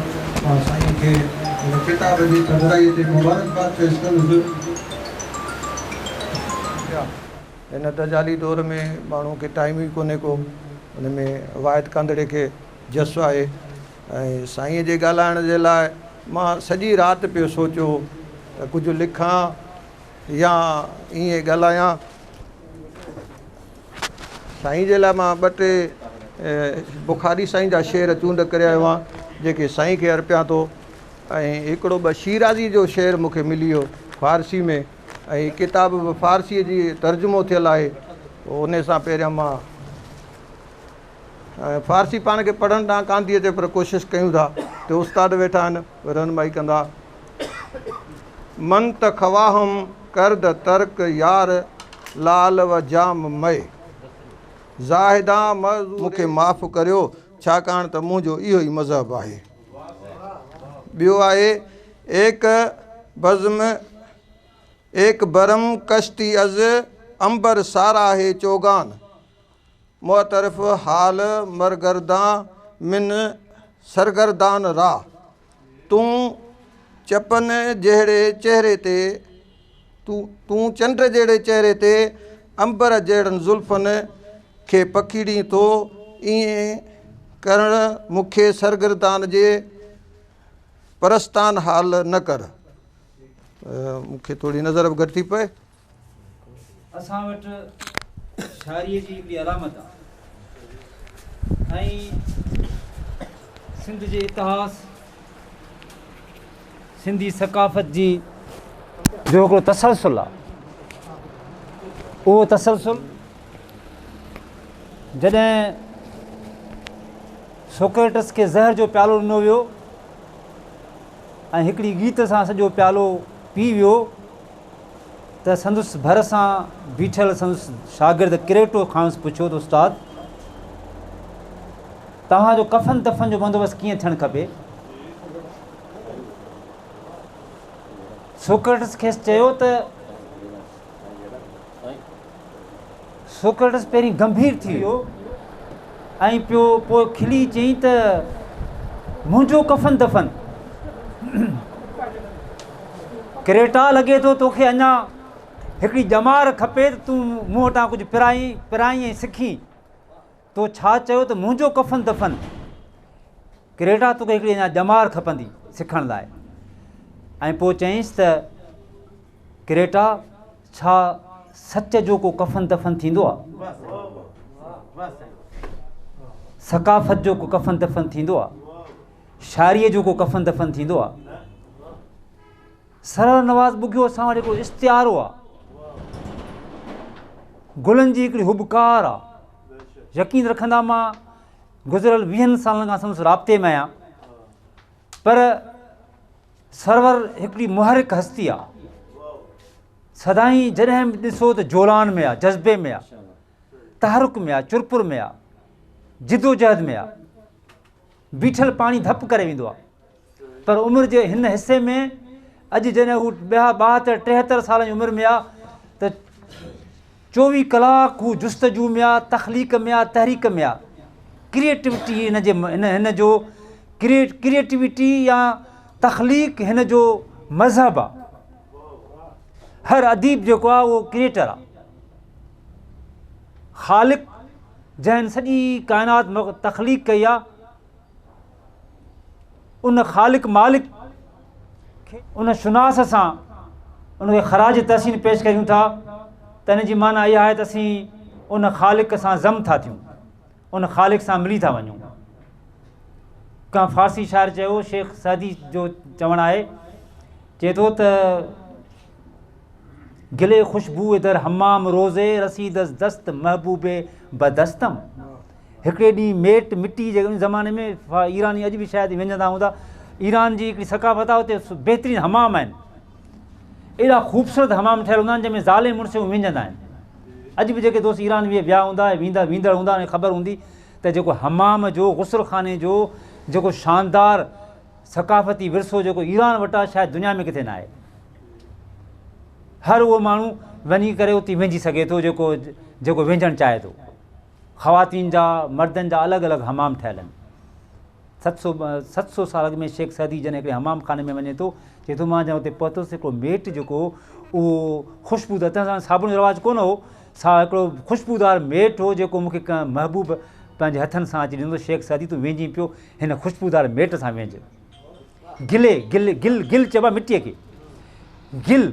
मां साईं खे हिन किताब जी पधराईअ ते मुबारकबाद पेश कंदुसि। हिन दजाली दौर में माण्हू खे टाइम ई कोन्हे को, हुन में वाहिद कांदड़े खे जस आहे। ऐं साईं जे ॻाल्हाइण जे लाइ मां सॼी राति पियो सोचो त कुझु लिखां या ईअं ॻाल्हायां। साईं जे लाइ मां ॿ टे बुखारी साईं जा शेर चूंड करे आयो आहियां, जेके साईं खे अर्पियां थो। ऐं हिकिड़ो ॿ शीराज़ी जो शेर मूंखे मिली वियो फ़ारसी में, ऐं किताब बि फ़ारसीअ जी तर्जुमो थियल आहे। उन सां पहिरियां मां फ़ारसी पाण खे पढ़ण ॾांहुं कान थी अचे, पर कोशिशि कयूं था त उस्ताद वेठा आहिनि, रहनुमाई कंदा। मन त ख़वाहम करद तर्क यार लाल व जाम मई ज़ाहिदा मूंखे माफ़ करियो, छाकाणि त मुंहिंजो इहो ई मज़हब आहे। ॿियो आहे एक बज़म एक बरम कश्ती अज़ अंबर सारा है चौगान, मुअतरफ़ हाल मरगर्दा मिन सरगर्दान रा। तूं चपन जहिड़े चेहरे ते, तूं चंड जहिड़े चेहरे ते अंबर जहिड़नि ज़ुल्फ़नि खे पखीड़ी थो, ईअं करण मूंखे सरगर्दान जे परस्तान हाल न कर। मूंखे थोरी नज़र बि घटि थी पए। असां वटि شاعريء جي هڪڙي علامت آ ۽ سنڌ جي اتهاس، سنڌي ثقافت جي جو هڪڙو تسلسل آ. اهو تسلسل جڏهن سوڪريٽس کي زهر جو پيالو ڏنو ويو ۽ هڪڙي ڳيت سان سڄو پيالو پي ويو ته سندس ڀر سان بيٺل سندس شاگرد ڪريٽو کانئس پڇيو ته استاد توهان جو ڪفن دفن جو بندوبست ڪيئن ٿيڻ کپي؟ سوڪريٽس کيس چيو ته سوڪريٽس پهرين گنڀير ٿي ويو ۽ پيو پوء کلي چيائين ته منهنجو ڪفن دفن ڪريٽا لڳي ٿو توکي اڃا هڪڙي ڄمار کپي ته تون مون وٽان ڪجهه پرائين پرائين ۽ سکين تو ڇا چيو ته منهنجو ڪفن دفن ڪريٽا توکي هڪڙي اڃا ڄمار کپندي سکڻ لاء ۽ پوء چيائينس ته ڪريٽا ڇا سچ جو ڪو ڪفن دفن ٿيندو آ؟ ثقافت جو ڪو ڪفن دفن ٿيندو آ؟ شاعريء جو ڪو ڪفن دفن ٿيندو آ؟ سرور نواز ٻگهيو اسان وٽ هڪڙو استعارو آ، گلن جي هڪڙي هٻڪار آ. يقين رکندا مان گذريل ويهن سالن کان سندس رابطي ۾ آهيان پر سرور هڪڙي محرڪ هستي آ. سدائين جڏهن به ڏسو ته جولان ۾ آ، جذبي ۾ آ، تحرڪ ۾ آ، چرپر ۾ آ، جدوجهد ۾ آ. بيٺل پاڻي ڌپ ڪري ويندو آ. پر عمر جي هن حصي ۾ اڄ جڏهن هو 72 73 سالن جي عمر ۾ آ ته چوويهه ڪلاڪ هو جستجو ۾ آ، تخليق ۾ آ، تحريڪ ۾ آ. ڪريئيٽوٽي هن جي هن هن جو ڪريئيٽوٽي يا تخليق هن جو مذهب آ. هر اديب جيڪو آ اهو ڪريئيٽر آ. خالق جنهن سڄي ڪائنات تخليق ڪئي آ ان خالق مالڪ کي ان شناس سان ان کي خراج تحسين پيش ڪريون ٿا ته ان جي معنيٰ اها آهي ته اسين ان خالق سان ضم ٿا ٿيون ان خالق سان ملي ٿا وڃون. ڪنهن فارسي شاعر چيو، شيخ سعدي جو چوڻ آهي، چئي ٿو ته گل خوشبوء در حمام روزي رسيد از دست محبوب بدستم. هڪڙي ڏينهن ميٽ مٽي جي ان زماني ۾ ايراني اڄ به شايد وڃندا هوندا، ايران جي هڪڙي ثقافت آهي اتي بهترين حمام آهن، ايڏا خوبصورت حمام ٺهيل هوندا آهن جنهن ۾ زالين مڙس وڃندا آهن. اڄ به جيڪي دوست ايران ويا هوندا يا ويندا ويندڙ هوندا انهن کي خبر هوندي ته جيڪو حمام جو غسل خاني جو جيڪو شاندار ثقافتي ورثو جيڪو ايران وٽ آهي شايد دنيا ۾ ڪٿي نه آهي. هر اهو ماڻهو وڃي ڪري اتي وهنجي سگهي ٿو جيڪو جيڪو وهنجڻ چاهي ٿو. خواتين جا مردن جا الڳ الڳ حمام ٺهيل آهن. 700 سال اڳ ۾ شيخ سعدي جڏهن هڪڙي حمام خاني ۾ وڃي ٿو، چئي ٿو مان جڏهن اتي پهتس هڪڙو ميٽ جيڪو هو اهو خوشبودار، تنهن زماني صابڻ جو رواج ڪونه هو، سا هڪڙو خوشبودار ميٽ هو جيڪو مون کي ڪنهن محبوب پنهنجي هٿن سان اچي ڏنو. شيخ سعدي تون وهنجين پيو هن خوشبودار ميٽ سان وهنج. گلي، گل، گل، گل چئبو آهي مٽيء کي. گل،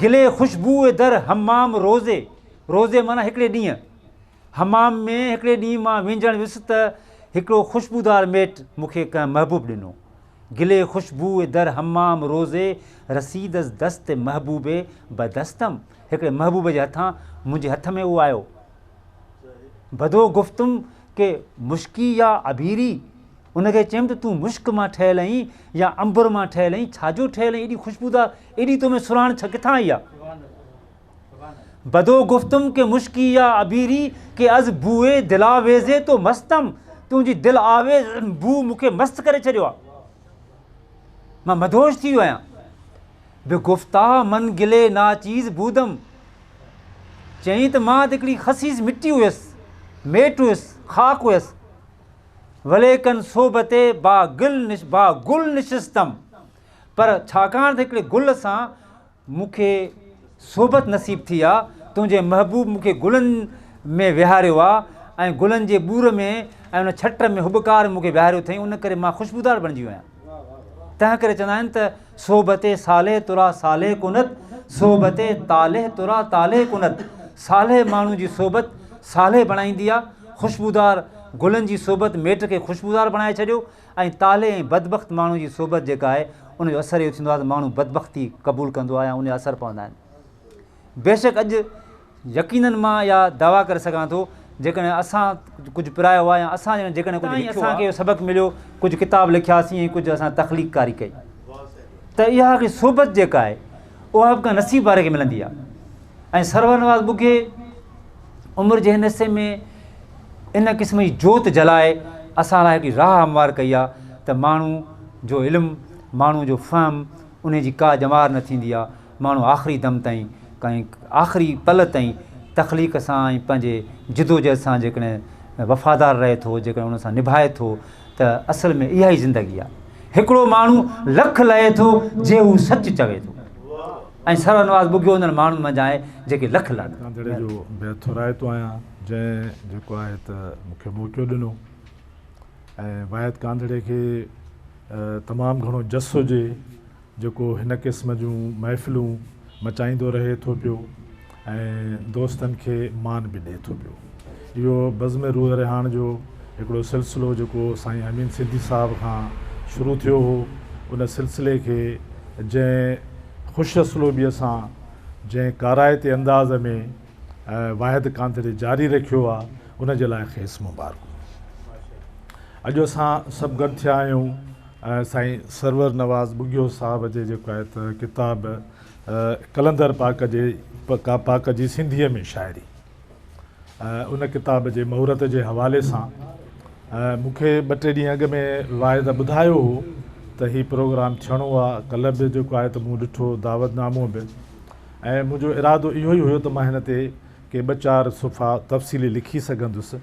گلي خوشبوء در حمام روزي، روزي معنيٰ هڪڙي ڏينهن. حمام ۾ هڪڙي ڏينهن مان وهنجڻ ويس ته هڪڙو خوشبودار ميٽ مون کي ڪنهن محبوب ڏنو. گلي خوشبوء در حمام روزي رسيد از دست محبوب بدستم هڪڙي محبوب جي هٿان منهنجي هٿ ۾ اهو آيو. بدو گفتم ڪه مشڪي يا عبيري ان کي چيم ته تون مشڪ مان ٺهيل آهين يا عنبر مان ٺهيل آهين ڇا جو ٺهيل آهين ايڏي خوشبودار ايڏي تو ۾ سرهاڻ ڇا ڪٿان آئي آ؟ بدو گفتم ڪه مشڪي يا عبيري ڪه از بوء دلاويز تو مستم تنهنجي دل آويز بوء مون کي مست ڪري ڇڏيو آ مان مدهوش ٿي ويو آهيان بگفتا من گلي ناچيز بودم چيائين ته مان ته هڪڙي خسيس مٽي هيس ميٽ هيس خاڪ هيس وليڪن صحبت با گل با گل نشستم پر ڇاڪاڻ ته هڪڙي گل سان مون کي صحبت نصيب ٿي آ، تنهنجي محبوب مون کي گلن ۾ ويهاريو آ ۽ گلن جي ٻور ۾ ۽ ان ڇٽ ۾ هٻڪار ۾ مون کي ويهاريو اٿئي، ان ڪري مان خوشبودار بڻجي ويو آهيان. تنهن ڪري چوندا آهن ته صحبت صالح ترا صالح ڪند، صحبت طالح ترا طالح ڪند، صالح ماڻهو جي صحبت صالح بڻائيندي آ، خوشبودار گلن جي صحبت ميٽ کي خوشبودار بڻائي ڇڏيو ۽ طالع ۽ بدبخت ماڻهو جي صحبت جيڪا آهي ان جو اثر اهو ٿيندو آهي ته ماڻهو بدبختي قبول ڪندو آهي يا ان جا اثر پوندا آهن. بيشڪ اڄ يقينن مان اها دعويٰ ڪري سگهان ٿو جيڪڏهن اسان ڪجهه پرايو آهي يا اسان جيڪڏهن ڪجهه لکيو آهي اسان کي اهو سبق مليو ڪجهه ڪتاب لکياسين ۽ ڪجهه اسان تخليقڪاري ڪئي ته اها هڪڙي صحبت جيڪا آهي اها به ڪنهن نصيب واري کي ملندي آهي ۽ سرور نواز ٻگهي عمر جي هن حصي ۾ ان قسم جي جوت جلائي اسان لاء هڪڙي راهه هموار ڪئي آهي ته ماڻهو جو علم ماڻهو جو فهم ان جي ڪا ڄمار نه ٿيندي آهي ماڻهو آخري دم تائين ۽ آخري پل تائين تخليق سان ۽ پنهنجي جدوجهد سان جيڪڏهن وفادار رهي ٿو جيڪڏهن ان سان نڀائي ٿو ته اصل ۾ اها ئي زندگي آهي. هڪڙو ماڻهو لک لهي ٿو جي هو سچ چوي ٿو ۽ سرور نواز ٻگهيو انهن ماڻهن منجهان آهي جيڪي لک لهن ٿا. ڪانڌڙي جو بيحد ٿورائتو آهيان جنهن جيڪو آهي ته مون کي موقعو ڏنو ۽ واحد ڪانڌڙي کي تمام گهڻو جس هجي جيڪو هن قسم جون محفلون مچائيندو رهي ٿو پيو ۽ دوستن کي مان به ڏئي ٿو پيو. اهو بزم روح رهاڻ جو هڪڙو سلسلو جيڪو سائين امين سنڌي صاحب کان شروع ٿيو هو ان سلسلي کي جنهن خوش اسلوبيء سان جنهن ڪارائتي انداز ۾ واحد ڪانڌڙي جاري رکيو آ ان جي لاء کيس مبارڪون. اڄ اسان سڀ گڏ ٿيا آهيون سائين سرور نواز ٻگهيو صاحب جي جيڪو آهي ته ڪتاب قلندر پاڪ جي پاڪ جي سنڌيء ۾ شاعري ان ڪتاب جي مهورت جي حوالي سان مون کي ٻه ٽي ڏينهن اڳ ۾ واحد ٻڌايو هو ته هي پروگرام ٿيڻو آ ڪلهه به جيڪو آهي ته مون ڏٺو دعوت نامو به ۽ منهنجو ارادو اهو ئي هيو ته مان هن تي ڪي ٻه چار صفحا تفصيلي لکي سگهندس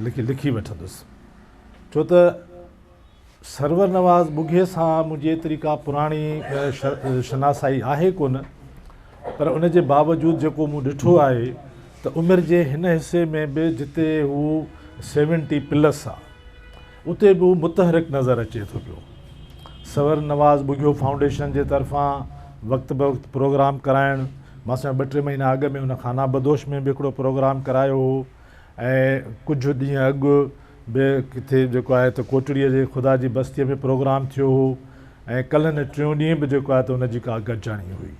لکي لکي وٺندس ڇو ته سرور نواز ٻگهي سان منهنجي ايتري ڪا پراڻي شناسائي آهي ڪونه پر ان جي باوجود جيڪو مون ڏٺو آهي ته عمر جي هن حصي ۾ به جتي هو سيونٽي پلس آ اتي به هو متحرڪ نظر اچي ٿو پيو. سرور نواز ٻگهيو فائونڊيشن جي طرفان وقت بوقت پروگرام ڪرائڻ، مان سمجهان ٻه ٽي مهينا اڳ ۾ هن خانه بدوش ۾ به هڪڙو پروگرام ڪرايو هو ۽ ڪجهه ڏينهن اڳ به ڪٿي جيڪو آهي ته ڪوٽڙيء جي خدا جي بستيء ۾ پروگرام ٿيو هو ۽ ڪلهه نه ٽيون ڏينهن به جيڪو آهي ته ان جي ڪا گڏجاڻي هئي.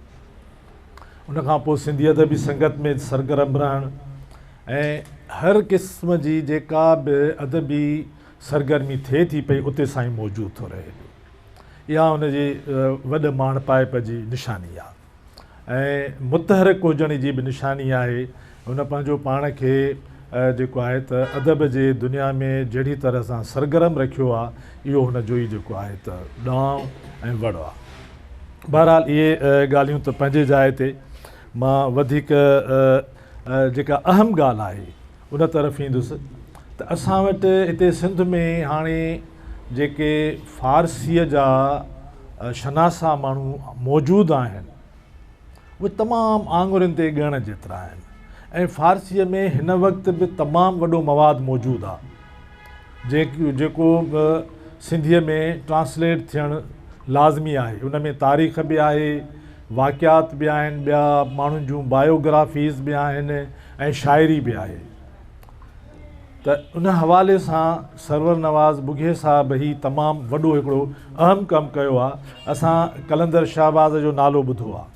ان کان پوء سنڌي ادبي سنگت ۾ سرگرم رهڻ ۽ هر قسم جي جيڪا به ادبي سرگرمي ٿئي ٿي پئي اتي سائين موجود ٿو رهي پيو. اها ان جي وڏ ماڻهپائپ جي نشاني آهي ۽ متحرڪ هجڻ جي به نشاني آهي. هن پنهنجو پاڻ کي جيڪو آهي ته ادب جي دنيا ۾ جهڙي طرح سان سرگرم رکيو آهي اهو هن جو ئي جيڪو آهي ته ڏانء ۽ وڙ آهي. بهرحال اهي ڳالهيون ته پنهنجي جاء تي مان وڌيڪ جيڪا اهم ڳالهه آهي ان طرف ايندس ته اسان وٽ هتي سنڌ ۾ هاڻي جيڪي فارسيء جا شناسا ماڻهو موجود آهن اهي تمام آڱرين تي ڳڻڻ جيترا آهن ۽ فارسيء ۾ هن وقت به تمام وڏو مواد موجود آهي جيڪو به سنڌيء ۾ ٽرانسليٽ ٿيڻ لازمي آهي ان ۾ تاريخ به آهي واقعات به آهن ٻيا ماڻهن جون بايوگرافيز به آهن ۽ شاعري به آهي ته ان حوالي سان سرور نواز ٻگهي صاحب هي تمام وڏو هڪڙو اهم ڪم ڪيو آهي اسان قلندر شهباز جو نالو ٻڌو آهي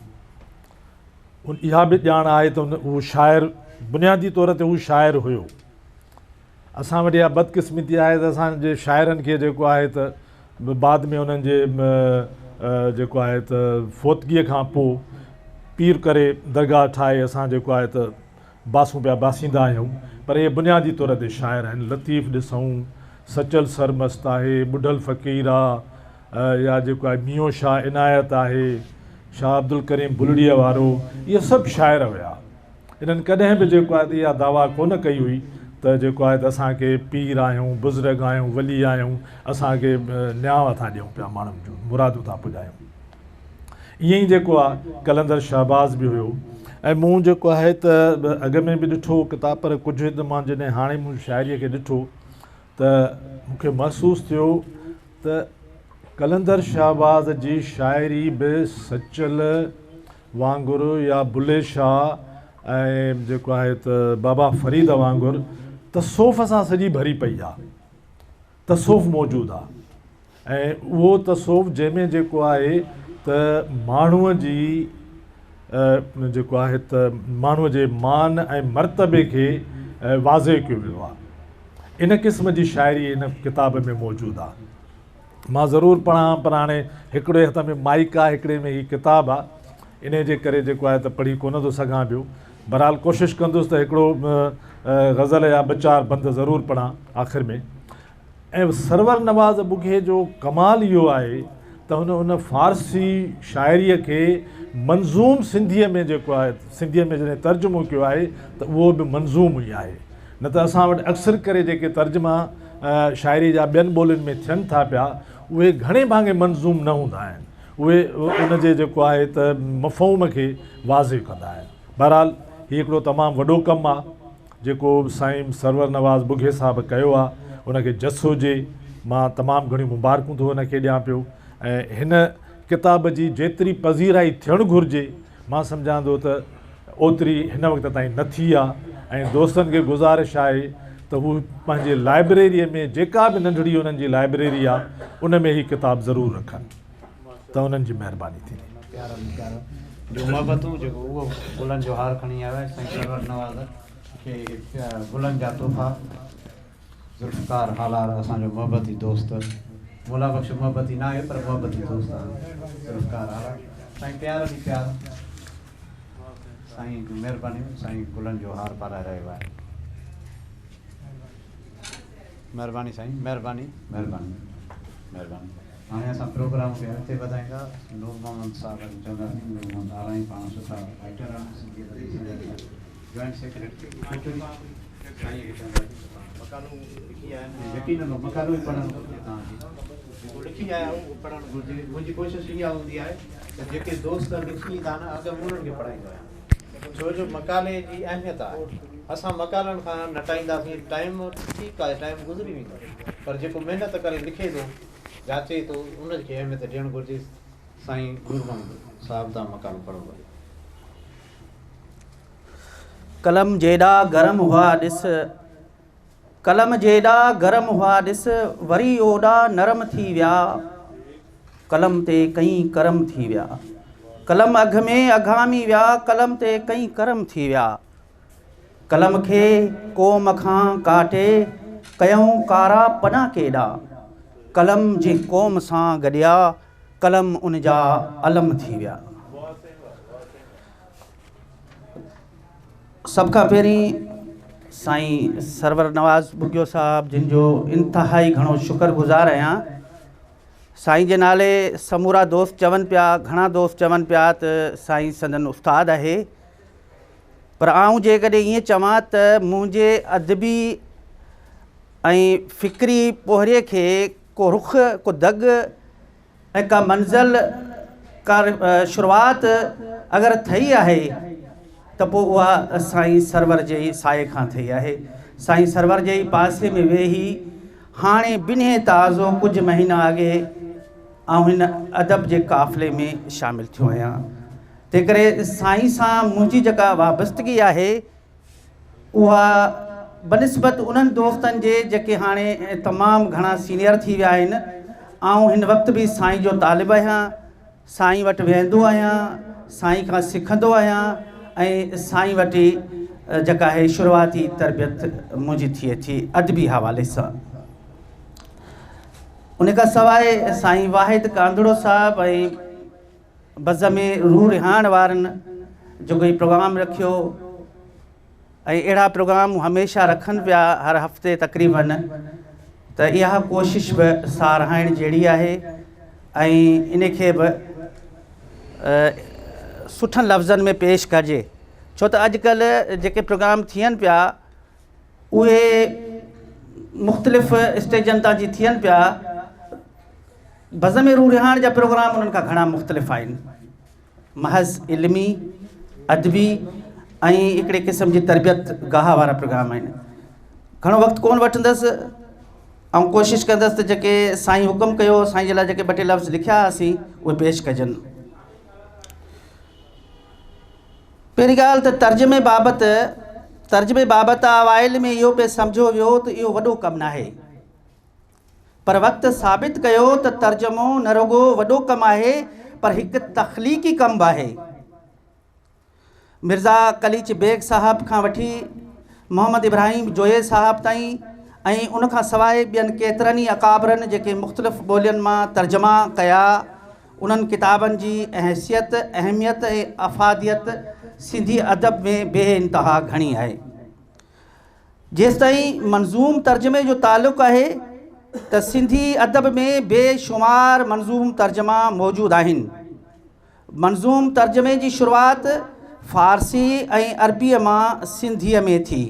اها به ڄاڻ آهي ته هو شاعر بنيادي طور تي هو شاعر هيو اسان وٽ اها بدقسمتي آهي ته اسان جي شاعرن کي جيڪو آهي ته بعد ۾ انهن جي جيڪو آهي ته فوتگيء کان پوء پير ڪري درگاهه ٺاهي اسان جيڪو آهي ته باسون پيا باسيندا آهيون پر اهي بنيادي طور تي شاعر آهن لطيف ڏسون سچل سرمست آهي ٻڍل فقير آ يا جيڪو آهي ميون شاهه عنايت آهي شاهه عبدالڪريم بلڙيء وارو اهي سڀ شاعر هيا انهن ڪڏهن به جيڪو آهي ته اها دعويٰ ڪونه ڪئي هئي ته جيڪو آهي ته اسان ڪي پير آهيون، بزرگ آهيون، ولي آهيون، اسان ڪي نياء ٿا ڏيون پيا ماڻهن جون مرادون ٿا پڄايون. ائين ئي جيڪو آهي قلندر شهباز به هيو ۽ مون جيڪو آهي ته اڳ ۾ به ڏٺو ڪتاب پر ڪجهه ته مان جڏهن هاڻي مون شاعريء کي ڏٺو ته مون کي محسوس ٿيو ته قلندر شهباز جي شاعري به سچل وانگر يا بلهي شاهه ۽ جيڪو آهي ته بابا فريد وانگر تصوف سان سڄي ڀري پئي آ. تصوف موجود آ ۽ اهو تصوف جنهن ۾ جيڪو آهي ته ماڻهوء جي جيڪو آهي ته ماڻهوء جي مان ۽ مرتبي کي واضح ڪيو ويو آ. ان قسم جي شاعري ان ڪتاب ۾ موجود آ. مان ضرور پڙهان پر هاڻي هڪڙي هٿ ۾ مائيڪ آ هڪڙي ۾ هي ڪتاب آ انهي جي ڪري جيڪو آهي ته پڙهي ڪونه ٿو سگهان پيو. بهرحال ڪوشش ڪندس ته هڪڙو غزل يا ٻه چار بند ضرور پڙهان آخر ۾. ۽ سرور نواز ٻگهي جو ڪمال اهو آهي ته هن ان فارسي شاعريء کي منظوم سنڌيء ۾ جيڪو آهي سنڌيء ۾ جڏهن ترجمو ڪيو آهي ته اهو به منظوم ئي آهي نه ته اسان وٽ اڪثر ڪري جيڪي ترجما شاعريء جا ٻين ٻولين ۾ ٿين ٿا پيا اهي گهڻي ڀاڱي منظوم نه هوندا آهن اهي ان جي جيڪو آهي ته مفهوم کي واضح ڪندا آهن. بهرحال هي هڪڙو تمام وڏو ڪم آ جيڪو سائين سرور نواز ٻگهي صاحب ڪيو آ ان کي جس هجي مان تمام گهڻيون مبارڪون ٿو ان کي ڏيان پيو ۽ هن ڪتاب جي جيتري پذيرائي ٿيڻ گهرجي مان سمجهان ٿو ته اوتري هن وقت تائين نه ٿي آ ۽ دوستن کي گذارش آهي ته هو پنهنجي لائبريري ۾ جيڪا به ننڍڙي انهن جي لائبريري آ ان ۾ هي ڪتاب ضرور رکن ته انهن جي مهرباني ٿيندي. پيارن پيارن جون محبتون جيڪو اهو گلن جو هار کڻي آيو آهي سائين سرور نواز کي گلن جا تحفا ذوالفقار هالار اسان جو محبتي دوست مولا بخش محبتي نه آهي پر محبتي دوست آهي ذوالفقار هالار سائين پيار علي پيار سائين جون مهربانيون سائين گلن جو هار پارائي رهيو آهي مهرباني سائين مهرباني مهرباني مهرباني هاڻي اسان پروگرام کي اڳتي وڌائيندا نور محمد صاحب کي چونداسين نور محمد آرائين پاڻ سٺا رائٽر آهن سنڌي ادبي سنگت جا جوائنٽ سيڪريٽري ٺٽي سائين کي چونداسين ته پاڻ مقالو لکي آيا آهن ۽ يقينن اهو مقالو ئي پڙهڻ گهرجي توهان کي جيڪو لکي آيا آهيو اهو پڙهڻ گهرجي منهنجي ڪوشش اها هوندي آهي ته جيڪي دوست لکي ايندا آهن اڳ ۾ انهن کي پڙهائيندو آهيان ڇو جو مقالي جي اهميت آهي اسان مقالن کان نٽائينداسين ٽائيم ٺيڪ آهي ٽائيم گذري ويندو پر جيڪو محنت ڪري لکي ٿو جاچي ٿو ان کي اهميت ڏيڻ گهرجي سائين نور محمد صاحب تان مقالو پڙهو ڀلي. قلم جيڏا گرم هئا ڏس قلم جيڏا گرم هئا ڏس وري اوڏا نرم ٿي ويا قلم تي ڪئين ڪرم ٿي ويا قلم اگهه ۾ اگهامي ويا قلم تي ڪئين ڪرم ٿي ويا قلم کي قوم کان ڪاٽي ڪيائون ڪارا پنا ڪيڏا قلم جنهن قوم سان گڏيا قلم ان جا علم ٿي ويا. سڀ کان پهرين سائين سرور نواز ٻگهيو صاحب جن جو انتهائي گهڻو شڪر گذار آهيان. سائين جي نالي سمورا دوست چون پيا گهڻا دوست چون پيا ته سائين سندن استاد آهي. پر آئون جيڪڏهن ائين چوان ته منهنجي ادبي ۽ فڪري پورهيي کي ڪو رخ، ڪو دڳ ۽ ڪا منزل، ڪا شروعات اگر ٿي آهي ته پوء اها سائين سرور جي ئي سائي کان ٿي آهي. سائين سرور جي ئي پاسي ۾ ويهي هاڻي بنهه تازو ڪجهه مهينا اڳي آئون هن ادب جي قافلي ۾ شامل ٿيو آهيان. تنهنڪري سائين سان منهنجي جيڪا وابستگي آهي اها بنسبت انهن دوستن جي جيڪي هاڻي تمام گهڻا سينيئر ٿي ويا آهن آئون هن وقت به سائين جو طالب آهيان سائين وٽ ويهندو آهيان سائين کان سکندو آهيان ۽ سائين وٽ ئي جيڪا آهي شروعاتي تربيت منهنجي ٿئي ٿي ادبي حوالي سان ان کان سواء سائين واحد ڪانڌڙو صاحب ۽ بزم روح رهاڻ وارن جيڪو هي پروگرام رکيو ۽ اهڙا پروگرام هميشه رکن پيا هر هفتي تقريبن ته اها ڪوشش به ساراهڻ جهڙي آهي ۽ ان کي به سٺن لفظن ۾ پيش ڪجي ڇو ته اڄڪلهه جيڪي پروگرام ٿين پيا اهي مختلف اسٽيجن تان جي ٿين پيا بزم روح رهاڻ جا پروگرام انهن کان گهڻا مختلف آهن. محض علمي، ادبي ۽ هڪڙي قسم جي تربيت گاهه وارا پروگرام آهن. گهڻو وقت ڪونه وٺندس. آئون ڪوشش ڪندس ته جيڪي سائين حڪم ڪيو، سائين جي لاء جيڪي ٻه ٽي لفظ لکيا هئاسين، اهي پيش ڪجن. پهرين ڳالهه ته ترجمي بابت ترجمي بابت اوائل ۾ اهو پئي سمجهيو ويو ته اهو وڏو ڪم ناهي. پر وقت ثابت ڪيو ته ترجمو نه رڳو وڏو ڪم آهي پر هڪ تخليقي ڪم به آهي. مرزا قليچ بيگ صاحب کان وٺي محمد ابراهيم جويي صاحب تائين ۽ ان کان سواء ٻين ڪيترن ئي اڪابرن جيڪي مختلف ٻولين مان ترجما ڪيا انهن ڪتابن جي حيثيت، اهميت ۽ افاديت سنڌي ادب ۾ بي انتها گهڻي آهي. جيستائين منظوم ترجمي جو تعلق آهي ته سنڌي ادب ۾ بي شمار منظوم ترجما موجود آهن. منظوم ترجمي جي شروعات فارسي ۽ عربيء مان سنڌيء ۾ ٿي.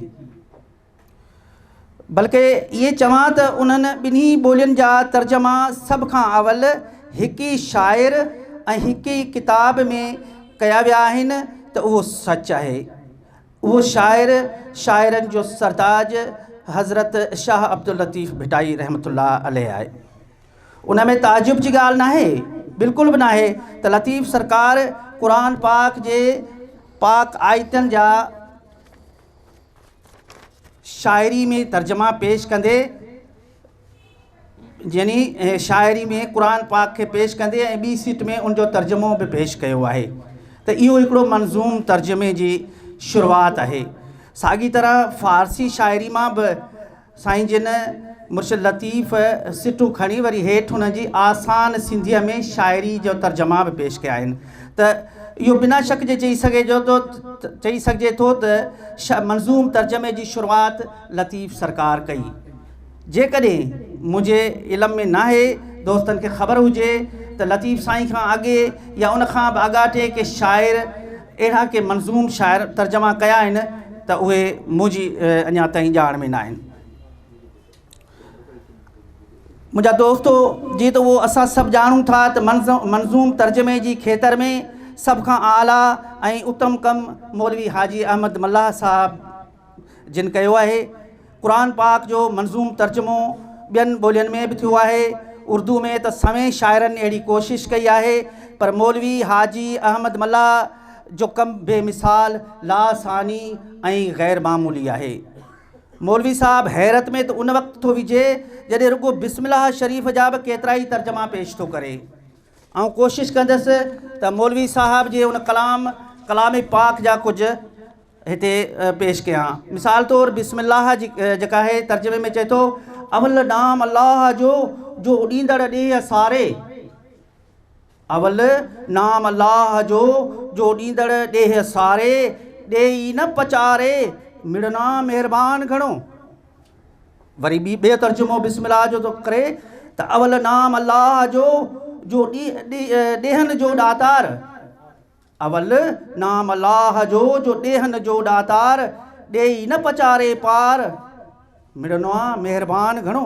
بلڪه ائين چوان ته انهن ٻنهي ٻولين جا ترجما سڀ کان اول هڪ ئي شاعر ۽ هڪ ئي ڪتاب ۾ ڪيا ويا آهن ته اهو سچ آهي. اهو شاعر شاعرن جو سرتاج حضرت شاهه عبداللطيف ڀٽائي رحمة الله عليه آهي. ان ۾ تعجب جي ڳالهه ناهي، بلڪل به ناهي ته لطيف سرڪار قرآن پاڪ جي پاڪ آيتن جا شاعري ۾ ترجما پيش ڪندي يعني شاعري ۾ قرآن پاڪ کي پيش ڪندي ۽ ٻي سٽ ۾ ان جو ترجمو به پيش ڪيو آهي ته اهو هڪڙو منظوم ترجمي جي شروعات آهي. ساڳي طرح فارسي شاعري مان به سائين جن مرشد لطيف سٽون کڻي وري هيٺ ان جي آسان سنڌيء ۾ شاعري جو ترجما به پيش ڪيا آهن ته اهو بنا شڪ جي چئي سگهجي ٿو چئي سگهجي ٿو ته منظوم ترجمي جي شروعات لطيف سرڪار ڪئي. جيڪڏهن منهنجي علم ۾ ناهي، دوستن کي خبر هجي ته لطيف سائين کان اڳي يا ان کان به آڳاٽي ڪي شاعر اهڙا ڪي منظوم شاعر ترجما ڪيا آهن ته اهي منهنجي اڃا تائين ڄاڻ ۾ ناهن. منهنجا دوستو جيئن ته اهو اسان سڀ ڄاڻون ٿا ته منظوم ترجمي جي کيتر ۾ سڀ کان اعليٰ ۽ اتم ڪم مولوي حاجي احمد ملاح صاحب جن ڪيو آهي. قرآن پاڪ جو منظوم ترجمو ٻين ٻولين ۾ به ٿيو آهي. اردو ۾ ته سوين شاعرن اهڙي ڪوشش ڪئي آهي، پر مولوي حاجي احمد ملاح جو ڪم بي مثال، لاثاني ۽ غير معمولي آهي. مولوي صاحب حيرت ۾ ته ان وقت ٿو وجهي، جڏهن رڳو بسم الله شريف جا به ڪيترائي ترجما پيش ٿو ڪري. آئون ڪوشش ڪندس ته مولوي صاحب جي ان ڪلام، ڪلام پاڪ جا ڪجهه هتي پيش ڪيان. مثال طور بسم الله جي جيڪا آهي ترجمي ۾ چئي ٿو، اول نام الله جو، جو اڏيندڙ ڏيهه ساري. اول نام الله جو، جو اڏيندڙ ڏيهه ساري، ڏيئي نه پچاري، مڙنا مهربان گهڻو. وري ٻي ٻيو ترجمو بسم الله جو ٿو ڪري ته اول نام الله جو، جو ڏيهن جو ڏاتار. اول نام الله جو، جو ڏيهن جو ڏاتار، ڏيئي نه پچاري پار، مڙنو آ مهربان گهڻو.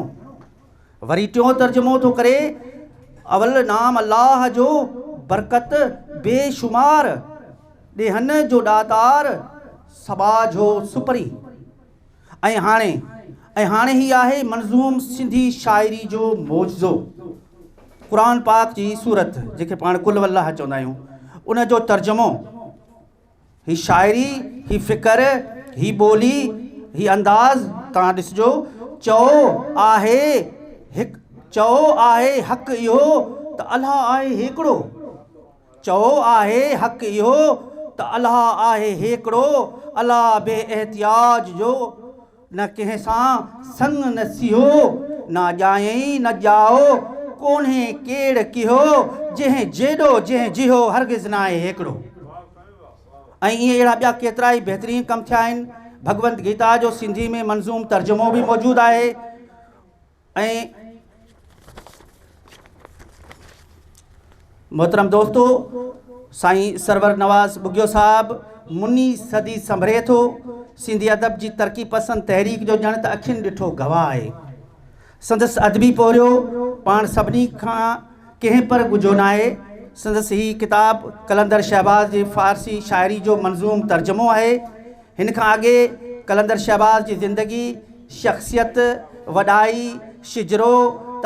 وري ٽيون ترجمو ٿو ڪري، اول نام الله جو، برڪت بي شمار، ڏيهن جو ڏاتار، سٻاجهو سپرين. ۽ هاڻي ۽ هاڻي هي آهي منظوم سنڌي شاعري جو معجزو قرآن پاڪ جي سورت جنهن کي پاڻ قل والله چوندا آهيون ان جو ترجمو هي شاعري هي فڪر هي ٻولي هي انداز توهان ڏسجو چئو آهي هڪ چئو آهي حق اهو ته الله آهي هيڪڙو چئو آهي حق اهو ته الله آهي هيڪڙو، الله بي احتياج جو نه ڪنهن سان سڱ نه سيهو، نا ڄايئين نه ڄائو، ڪونهي ڪيڙ ڪيهو، جنهن جيڏو جنهن جيهو هرگز ناهي هيڪڙو. ۽ ائين اهڙا ٻيا ڪيترائي بهترين ڪم ٿيا آهن. ڀڳونت گيتا جو سنڌي ۾ منظوم ترجمو به موجود آهي. ۽ محترم دوستو سائين سرور نواز ٻگهيو صاحب مني صدي سنڀري ٿو سنڌي ادب جي ترقي پسند تحريڪ جو ڄڻ ته اکين ڏٺو گواهه آهي سندس ادبي پورهيو پاڻ سڀني کان ڪنهن پر ڳجهو ناهي سندس هي ڪتاب قلندر شهباز جي فارسي شاعري جو منظوم ترجمو آهي هن کان اڳي قلندر شهباز جي زندگي، شخصيت، وڏائي، شجرو،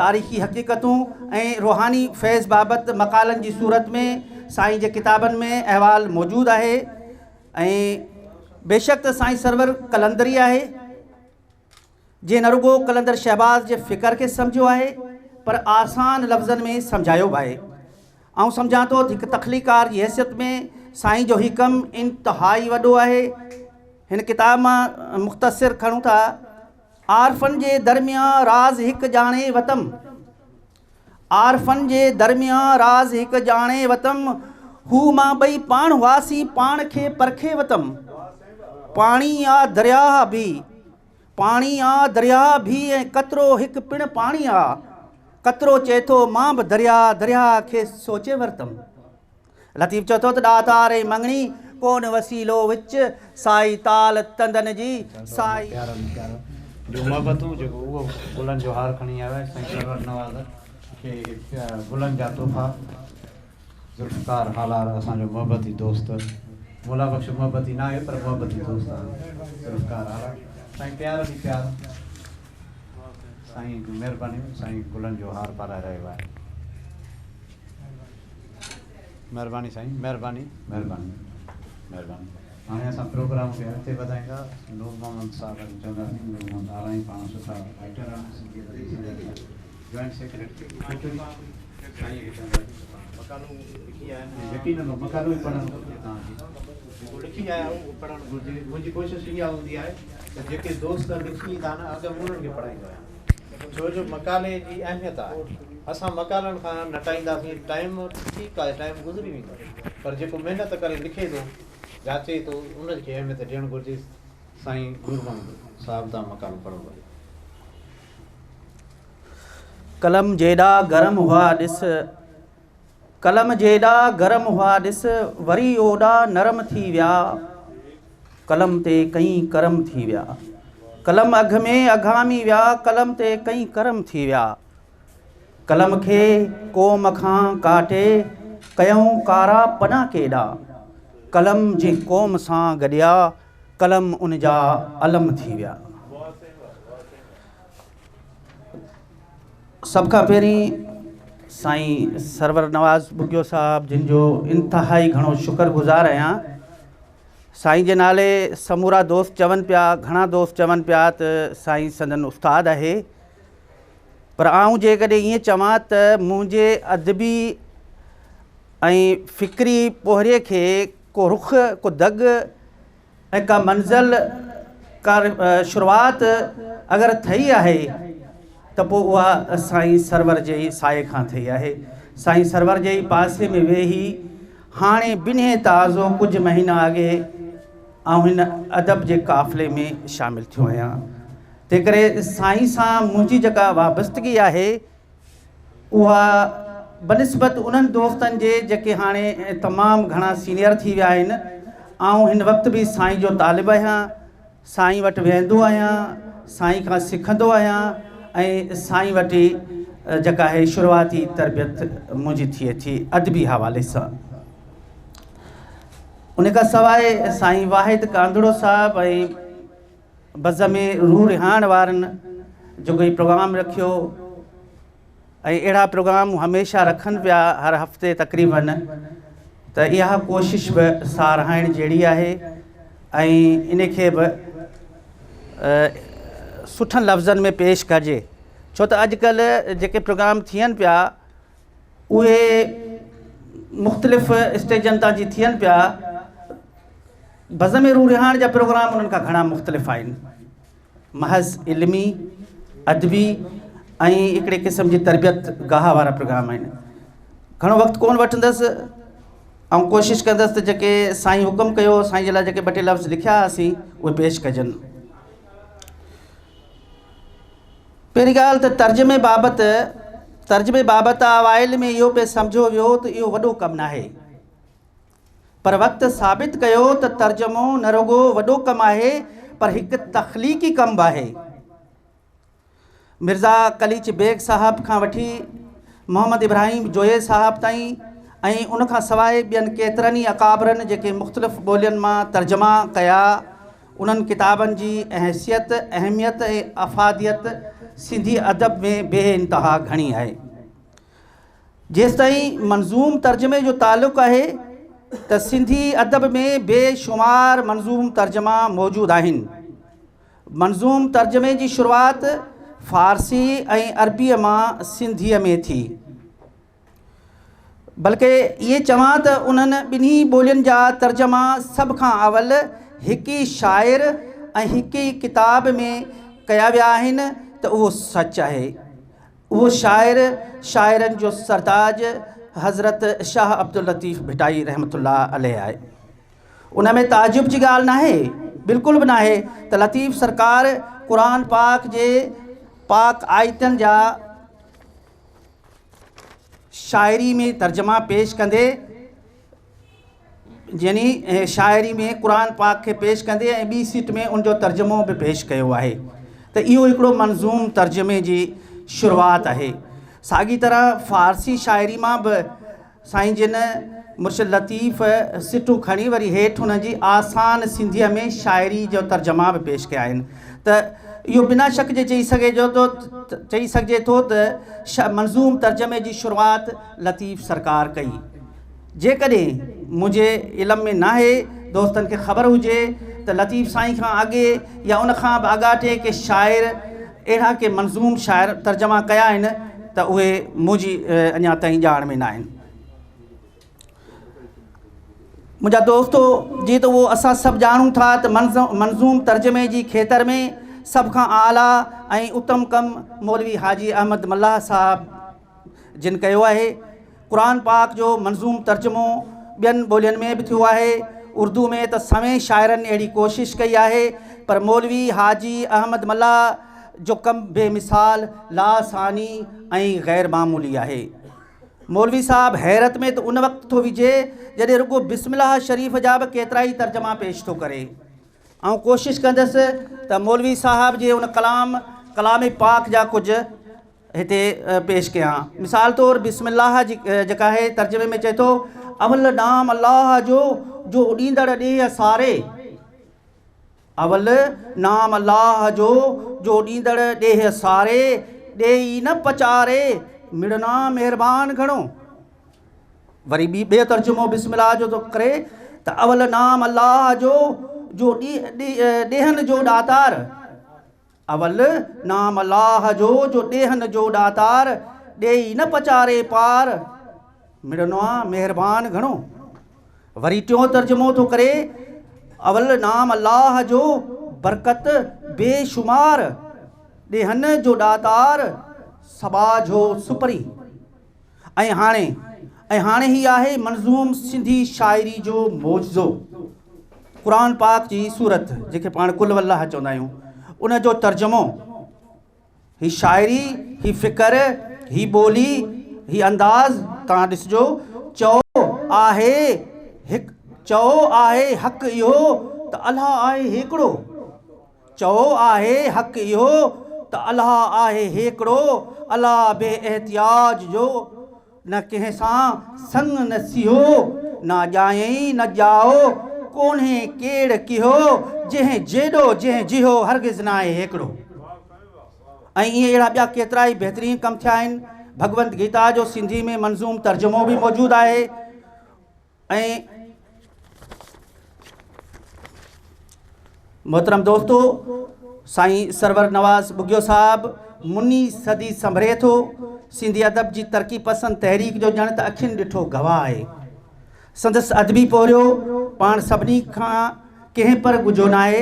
تاريخي حقيقتون ۽ روحاني فيض بابت مقالن جي صورت ۾ سائين جي ڪتابن ۾ احوال موجود آهي ۽ بيشڪ ته سائين سرور قلندري آهي جنهن نه رڳو قلندر شهباز جي فڪر کي سمجهيو آهي پر آسان لفظن ۾ سمجهايو به آهي. آئون سمجهان ٿو ته هڪ تخليقڪار جي حيثيت ۾ سائين جو هي ڪم انتهائي وڏو آهي. هن ڪتاب مان مختصر کڻون ٿا. عارفن جي درميان راز هڪ ڄاڻي وتم. عارفن جي درميان راز هڪ ڄاڻي وتم، هو مان ٻئي پاڻ هئاسين پاڻ کي پرکي وتم. پاڻي آ درياهه ڀي، پاڻي آ درياهه ڀي ۽ قطرو هڪ پڻ پاڻي آ. قطرو چئي ٿو مان به درياهه درياهه کي سوچي ورتم. لطيف چئي ٿو ته ڏاتار ۽ مڱڻي، ڪون وسيلو وچ، سائي تال تندن جي، سائي. پيارن پيارن جون محبتون جيڪو اهو گلن جو هار کڻي آيو آهي سائين سرور نواز کي گلن جا تحفا ذوالفقار هالار اسان جو محبتي دوست مولا بخش محبتي نه آهي پر محبتي دوست آهي ذوالفقار هالار سائين پيار علي پيار سائين جون مهربانيون سائين گلن جو هار پارائي رهيو آهي. مهرباني سائين مهرباني مهرباني مهرباني هاڻي اسان پروگرام کي اڳتي وڌائيندا نور محمد صاحب کي چونداسين نور محمد آرائين پاڻ سٺا رائٽر آهن سنڌي ادبي سنگت جا جوائنٽ سيڪريٽري سائين کي چونداسين ته پاڻ مقالو لکي آيا آهن ۽ يقينن اهو مقالو ئي پڙهڻ گهرجي توهان کي جيڪو لکي آيا آهيو اهو پڙهڻ گهرجي منهنجي ڪوشش اها هوندي آهي ته جيڪي دوست لکي ايندا آهن اڳ ۾ انهن کي پڙهائيندو آهيان ڇو جو مقالي جي اهميت آهي. اسان مقالن کان نٽائينداسين ٽائيم ٺيڪ آهي ٽائيم گذري ويندو پر جيڪو محنت ڪري لکي ٿو جاچي ٿو ان کي اهميت ڏيڻ گهرجي. سائين نور محمد صاحب تان مقالو پڙهو ڀلي. قلم جيڏا گرم هئا ڏس قلم جيڏا گرم هئا ڏس وري اوڏا نرم ٿي ويا قلم تي ڪئين ڪرم ٿي ويا قلم اگهه ۾ اگهامي ويا قلم تي ڪئين ڪرم ٿي ويا قلم کي قوم کان ڪاٽي ڪيائون ڪارا پنا ڪيڏا قلم جنهن قوم سان گڏيا قلم ان جا علم ٿي ويا. سڀ کان پهرين سائين سرور نواز ٻگهيو صاحب جن جو انتهائي گهڻو شڪر گذار آهيان سائين جي نالي سمورا دوست چون پيا گهڻا دوست چون پيا ته سائين سندن استاد آهي پر آئون جيڪڏهن ائين چوان ته منهنجي ادبي ۽ فڪري پورهيي کي ڪو رخ ڪو دڳ ۽ ڪا منزل، ڪا شروعات اگر ٿي آهي ته پوء اها سائين سرور جي ئي سائي کان ٿي آهي. سائين سرور جي ئي پاسي ۾ ويهي هاڻي بنهه تازو ڪجهه مهينا اڳي آئون هن ادب جي قافلي ۾ شامل ٿيو آهيان. تنهنڪري سائين سان منهنجي جيڪا وابستگي آهي، اها بنسبت انهن دوستن جي جيڪي هاڻي تمام گهڻا سينئر ٿي ويا آهن. آئون هن وقت به سائين جو طالب آهيان، سائين وٽ ويهندو آهيان، سائين کان سکندو آهيان ۽ سائين وٽ ئي جيڪا آهي شروعاتي تربيت منهنجي ٿئي ٿي ادبي حوالي سان. ان کان سواء سائين واحد ڪانڌڙو صاحب ۽ بزم روح رهاڻ وارن جيڪو هي پروگرام رکيو ۽ اهڙا پروگرام هميشه رکن پيا هر هفتي تقريبن ته اها ڪوشش به ساراهڻ جهڙي آهي ۽ ان کي به سٺن لفظن ۾ پيش ڪجي ڇو ته اڄڪلهه جيڪي پروگرام ٿين پيا اهي مختلف اسٽيجن تان جي ٿين پيا بزم روح رهاڻ جا پروگرام انهن کان گهڻا مختلف آهن. محض علمي، ادبي ۽ هڪڙي قسم جي تربيت گاهه وارا پروگرام آهن. گهڻو وقت ڪونه وٺندس. آئون ڪوشش ڪندس ته جيڪي سائين حڪم ڪيو، سائين جي لاء جيڪي ٻه ٽي لفظ لکيا هئاسين، اهي پيش ڪجن. پهرين ڳالهه ته ترجمي بابت ترجمي بابت اوائل ۾ اهو پئي سمجهيو ويو ته اهو وڏو ڪم ناهي. پر وقت ثابت ڪيو ته ترجمو نه رڳو وڏو ڪم آهي پر هڪ تخليقي ڪم به آهي. مرزا قليچ بيگ صاحب کان وٺي محمد ابراهيم جويي صاحب تائين ۽ ان کان سواء ٻين ڪيترن ئي اڪابرن جيڪي مختلف ٻولين مان ترجما ڪيا انهن ڪتابن جي حيثيت، اهميت ۽ افاديت سنڌي ادب ۾ بي انتها گهڻي آهي. جيستائين منظوم ترجمي جو تعلق آهي ته سنڌي ادب ۾ بي شمار منظوم ترجما موجود آهن. منظوم ترجمي جي شروعات فارسي ۽ عربيء مان سنڌيء ۾ ٿي. بلڪه ائين چوان ته انهن ٻنهي ٻولين جا ترجما سڀ کان اول هڪ ئي شاعر ۽ هڪ ئي ڪتاب ۾ ڪيا ويا آهن ته اهو سچ آهي. اهو شاعر شاعرن جو سرتاج حضرت شاهه عبداللطيف ڀٽائي رحمة الله عليه آهي. ان ۾ تعجب جي ڳالهه ناهي، بلڪل به ناهي ته لطيف سرڪار قرآن پاڪ جي پاڪ آيتن جا شاعري ۾ ترجما پيش ڪندي يعني شاعري ۾ قرآن پاڪ کي پيش ڪندي ۽ ٻي سٽ ۾ ان جو ترجمو به پيش ڪيو آهي ته اهو هڪڙو منظوم ترجمي جي شروعات آهي. ساڳي طرح فارسي شاعري مان به سائين جن مرشد لطيف سٽون کڻي وري هيٺ انهن جي آسان سنڌيء ۾ شاعري جو ترجما به پيش ڪيا آهن ته اهو بنا شڪ جي چئي سگهجي ٿو چئي سگهجي ٿو ته منظوم ترجمي جي شروعات لطيف سرڪار ڪئي. جيڪڏهن منهنجي علم ۾ ناهي، دوستن کي خبر هجي ته لطيف سائين کان اڳي يا ان کان به آڳاٽي ڪي شاعر اهڙا ڪي منظوم شاعر ترجما ڪيا آهن ته اهي منهنجي اڃا تائين ڄاڻ ۾ ناهن. منهنجا دوستو جيئن ته اهو اسان سڀ ڄاڻون ٿا ته منظوم ترجمي جي کيتر ۾ سڀ کان اعليٰ ۽ اتم ڪم مولوي حاجي احمد ملاح صاحب جن ڪيو آهي. قرآن پاڪ جو منظوم ترجمو ٻين ٻولين ۾ به ٿيو آهي. اردو ۾ ته سوين شاعرن اهڙي ڪوشش ڪئي آهي، پر مولوي حاجي احمد ملاح جو ڪم بي مثال، لاثاني ۽ غير معمولي آهي. مولوي صاحب حيرت ۾ ته ان وقت ٿو وجهي، جڏهن رڳو بسم الله شريف جا به ڪيترائي ترجما پيش ٿو ڪري. آئون ڪوشش ڪندس ته مولوي صاحب جي ان ڪلام، ڪلام پاڪ جا ڪجهه هتي پيش ڪيان. مثال طور بسم الله جي جيڪا آهي ترجمي ۾ چئي ٿو، اول نام الله جو، جو اڏيندڙ ڏيهه ساري. اول نام الله جو، جو اڏيندڙ ڏيهه ساري، ڏيئي نه پچاري، مڙنا مهربان گهڻو. وري ٻي ٻيو ترجمو بسم الله جو ٿو ڪري ته اول نام الله جو، جو ڏيهن جو ڏاتار. اول نام الله جو، جو ڏيهن جو ڏاتار، ڏيئي نه پچاري پار، مڙنو آ مهربان گهڻو. وري ٽيون ترجمو ٿو ڪري، اول نام الله جو، برڪت بي شمار، ڏيهن جو ڏاتار، سٻاجهو سپرين. ۽ هاڻي ۽ هاڻي هي آهي منظوم سنڌي شاعري جو معجزو قرآن پاڪ جي سورت جنهن کي پاڻ قل والله چوندا آهيون ان جو ترجمو هي شاعري هي فڪر هي ٻولي هي انداز توهان ڏسجو چئو آهي هڪ چئو آهي حق اهو ته الله آهي هيڪڙو چئو آهي حق اهو ته الله آهي هيڪڙو، الله بي احتياج جو نه ڪنهن سان سڱ نه سيهو، نا ڄايئين نه ڄائو، ڪونهي ڪيڙ ڪيهو، جنهن جيڏو جنهن جيهو هرگز ناهي هيڪڙو. ۽ ائين اهڙا ٻيا ڪيترائي بهترين ڪم ٿيا آهن. ڀڳونت گيتا جو سنڌي ۾ منظوم ترجمو به موجود آهي. ۽ محترم دوستو سائين سرور نواز ٻگهيو صاحب مني صدي سنڀري ٿو سنڌي ادب جي ترقي پسند تحريڪ جو ڄڻ ته اکين ڏٺو گواهه آهي سندس ادبي پورهيو پاڻ سڀني کان ڪنهن پر ڳجهو ناهي.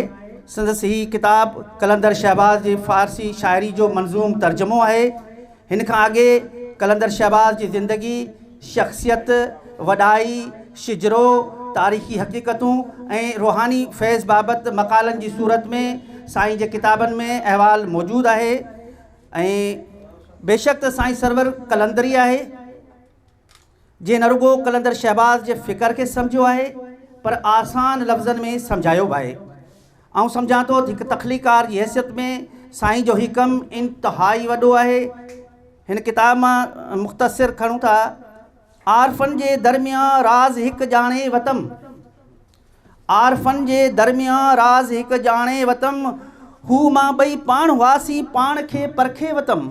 سندس هي ڪتاب قلندر شهباز جي فارسي شاعري جو منظوم ترجمو آهي. هن کان اڳي قلندر شهباز جي زندگي، شخصيت، وڏائي، شجرو، تاريخي حقيقتون ۽ روحاني فيض بابت مقالن جي صورت ۾ سائين جي ڪتابن ۾ احوال موجود آهي ۽ بيشڪ ته سائين سرور قلندري آهي. جنهن نه رڳو قلندر شهباز جي فڪر کي سمجهيو آهي پر آسان لفظن ۾ سمجهايو به آهي. آئون سمجهان ٿو ته هڪ تخليقار جي حيثيت ۾ سائين جو هي ڪم انتهائي وڏو آهي. هن ڪتاب مان مختصر کڻون ٿا. عارفن جي درميان راز هڪ ڄاڻي وتم. عارفن جي درميان راز هڪ ڄاڻي وتم. هو مان ٻئي پاڻ هئاسين پاڻ کي پرکي وتم.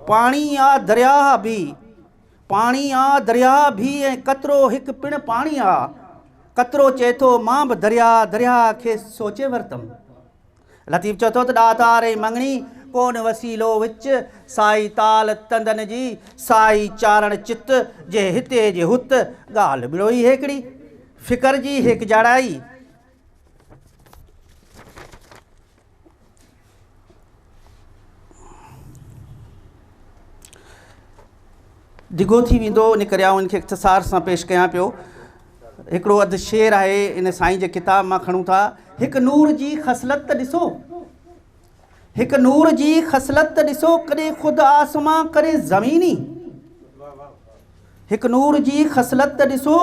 پاڻي آ درياهه به. پاڻي آ درياهه ڀي ۽ قطرو هڪ پڻ پاڻي آ. قطرو چئي ٿو مان به درياهه درياهه کي سوچي ورتم. لطيف چئي ٿو ته ڏاتار ۽ مڱڻي ڪون وسيلو وچ، سائي تال تندن جي، سائي چارڻ چت، جي هتي جي هت، ڳالهه ٻڙوئي هيڪڙي، فڪر جي هيڪجاڙائي. ڊگهو ٿي ويندو ان ڪري آئون ان کي اختصار سان پيش ڪيان پيو. هڪڙو اڌ شعر آهي ان سائين جي ڪتاب مان کڻون ٿا. هڪ نور جي خصلت ته ڏسو، هڪ نور جي خصلت ته ڏسو، ڪڏهن خود آسمان ڪڏهن زميني. هڪ نور جي خصلت ته ڏسو،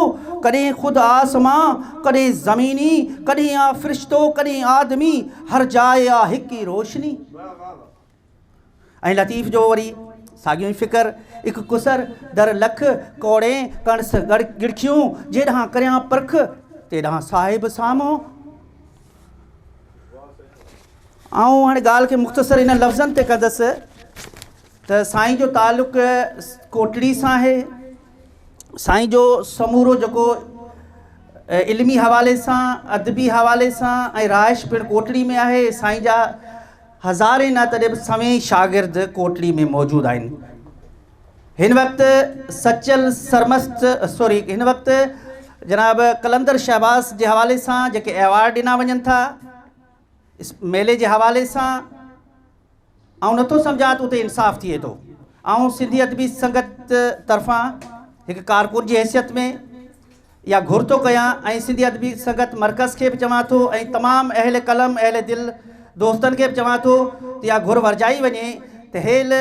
ڪڏهن خود آسمان ڪڏهن زميني، ڪڏهن آ فرشتو ڪڏهن آدمي، هر جاء آ هڪ ئي روشني. ۽ لطيف جو وري ساڳيو ئي فڪر، اک ڪسر در لک، ڪوڙين ڪڻس ڳڙکيون، جيڏانهن ڪريان پرک، تيڏانهن صاحب سامهون. آئون هاڻي ڳالهه کي مختصر انهن لفظن تي ڪندس ته سائين جو تعلق ڪوٽڙي سان آهي. سائين جو سمورو جيڪو علمي حوالي سان، ادبي حوالي سان ۽ رهائش پڻ ڪوٽڙي ۾ آهي. سائين جا هزارين نه تڏهن به سوين شاگرد ڪوٽڙي ۾ موجود آهن. هن وقت سچل سرمست سوري هن وقت جناب قلندر شهباز جي حوالي سان جيڪي ايوارڊ ڏنا وڃن ٿا ميلي جي حوالي سان آئون نٿو سمجهان ته اتي انصاف ٿئي ٿو. آئون سنڌي ادبي سنگت طرفان هڪ ڪارڪن جي حيثيت ۾ اها گهر ٿو ڪيان ۽ سنڌي ادبي سنگت مرڪز کي به چوان ٿو ۽ تمام اهل قلم اهل دل دوستن کي به چوان ٿو ته اها گهر ورجائي وڃي ته هيل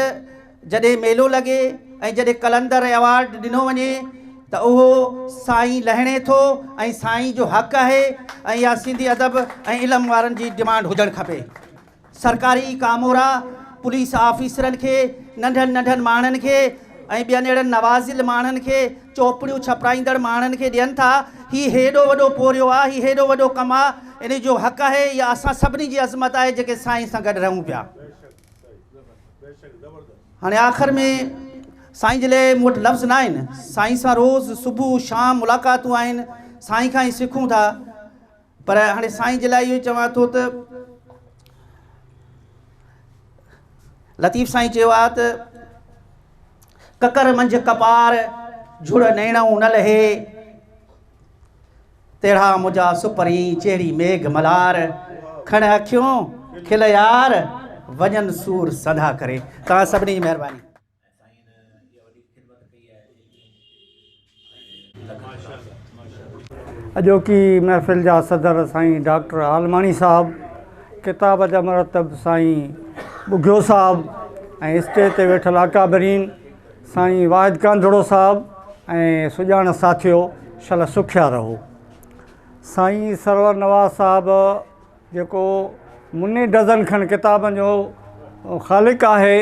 جڏهن ميلو لڳي ۽ جڏهن قلندر ايوارڊ ڏنو وڃي ته اهو سائين لهڻي ٿو ۽ سائين جو حق آهي ۽ اها سنڌي ادب ۽ علم وارن جي ڊمانڊ هجڻ کپي. سرڪاري ڪامورا، پوليس آفيسرن کي، ننڍن ننڍن ماڻهن کي ۽ ٻين اهڙن نوازيل ماڻهن کي، چوپڙيون ڇپرائيندڙ ماڻهن کي ڏين ٿا. هي هيڏو وڏو پورهيو آ، هي هيڏو وڏو ڪم آ، ان جو حق آهي، اها اسان سڀني جي عظمت آهي جيڪي سائين سان گڏ رهون پيا. هاڻي آخر ۾ سائين جي لاء مون وٽ لفظ نه آهن. سائين سان روز صبح شام ملاقاتون آهن، سائين کان ئي سکون ٿا. پر هاڻي سائين جي لاء اهو چوان ٿو ته لطيف سائين چيو آهي ته ڪڪر منجهه ڪپار جھڙ نيڻئون نه لهي تهڙا منهنجا سپرين چهڙي ميگھ ملار کڻ اکيون کل يار وڃن سور سنڌا ڪري. توهان سڀني جي مهرباني. اڄوڪي محفل جا صدر سائين ڊاڪٽر عالماڻي صاحب، ڪتاب جا مرتب سائين ٻگهيو صاحب ۽ اسٽيج تي ويٺل اڪابرين سائين واحد ڪانڌڙو صاحب ۽ سڄاڻ ساٿيو شل سکيا رهو. سائين سرور نواز صاحب جيڪو مني ڊزن کن ڪتابن جو خالق آهي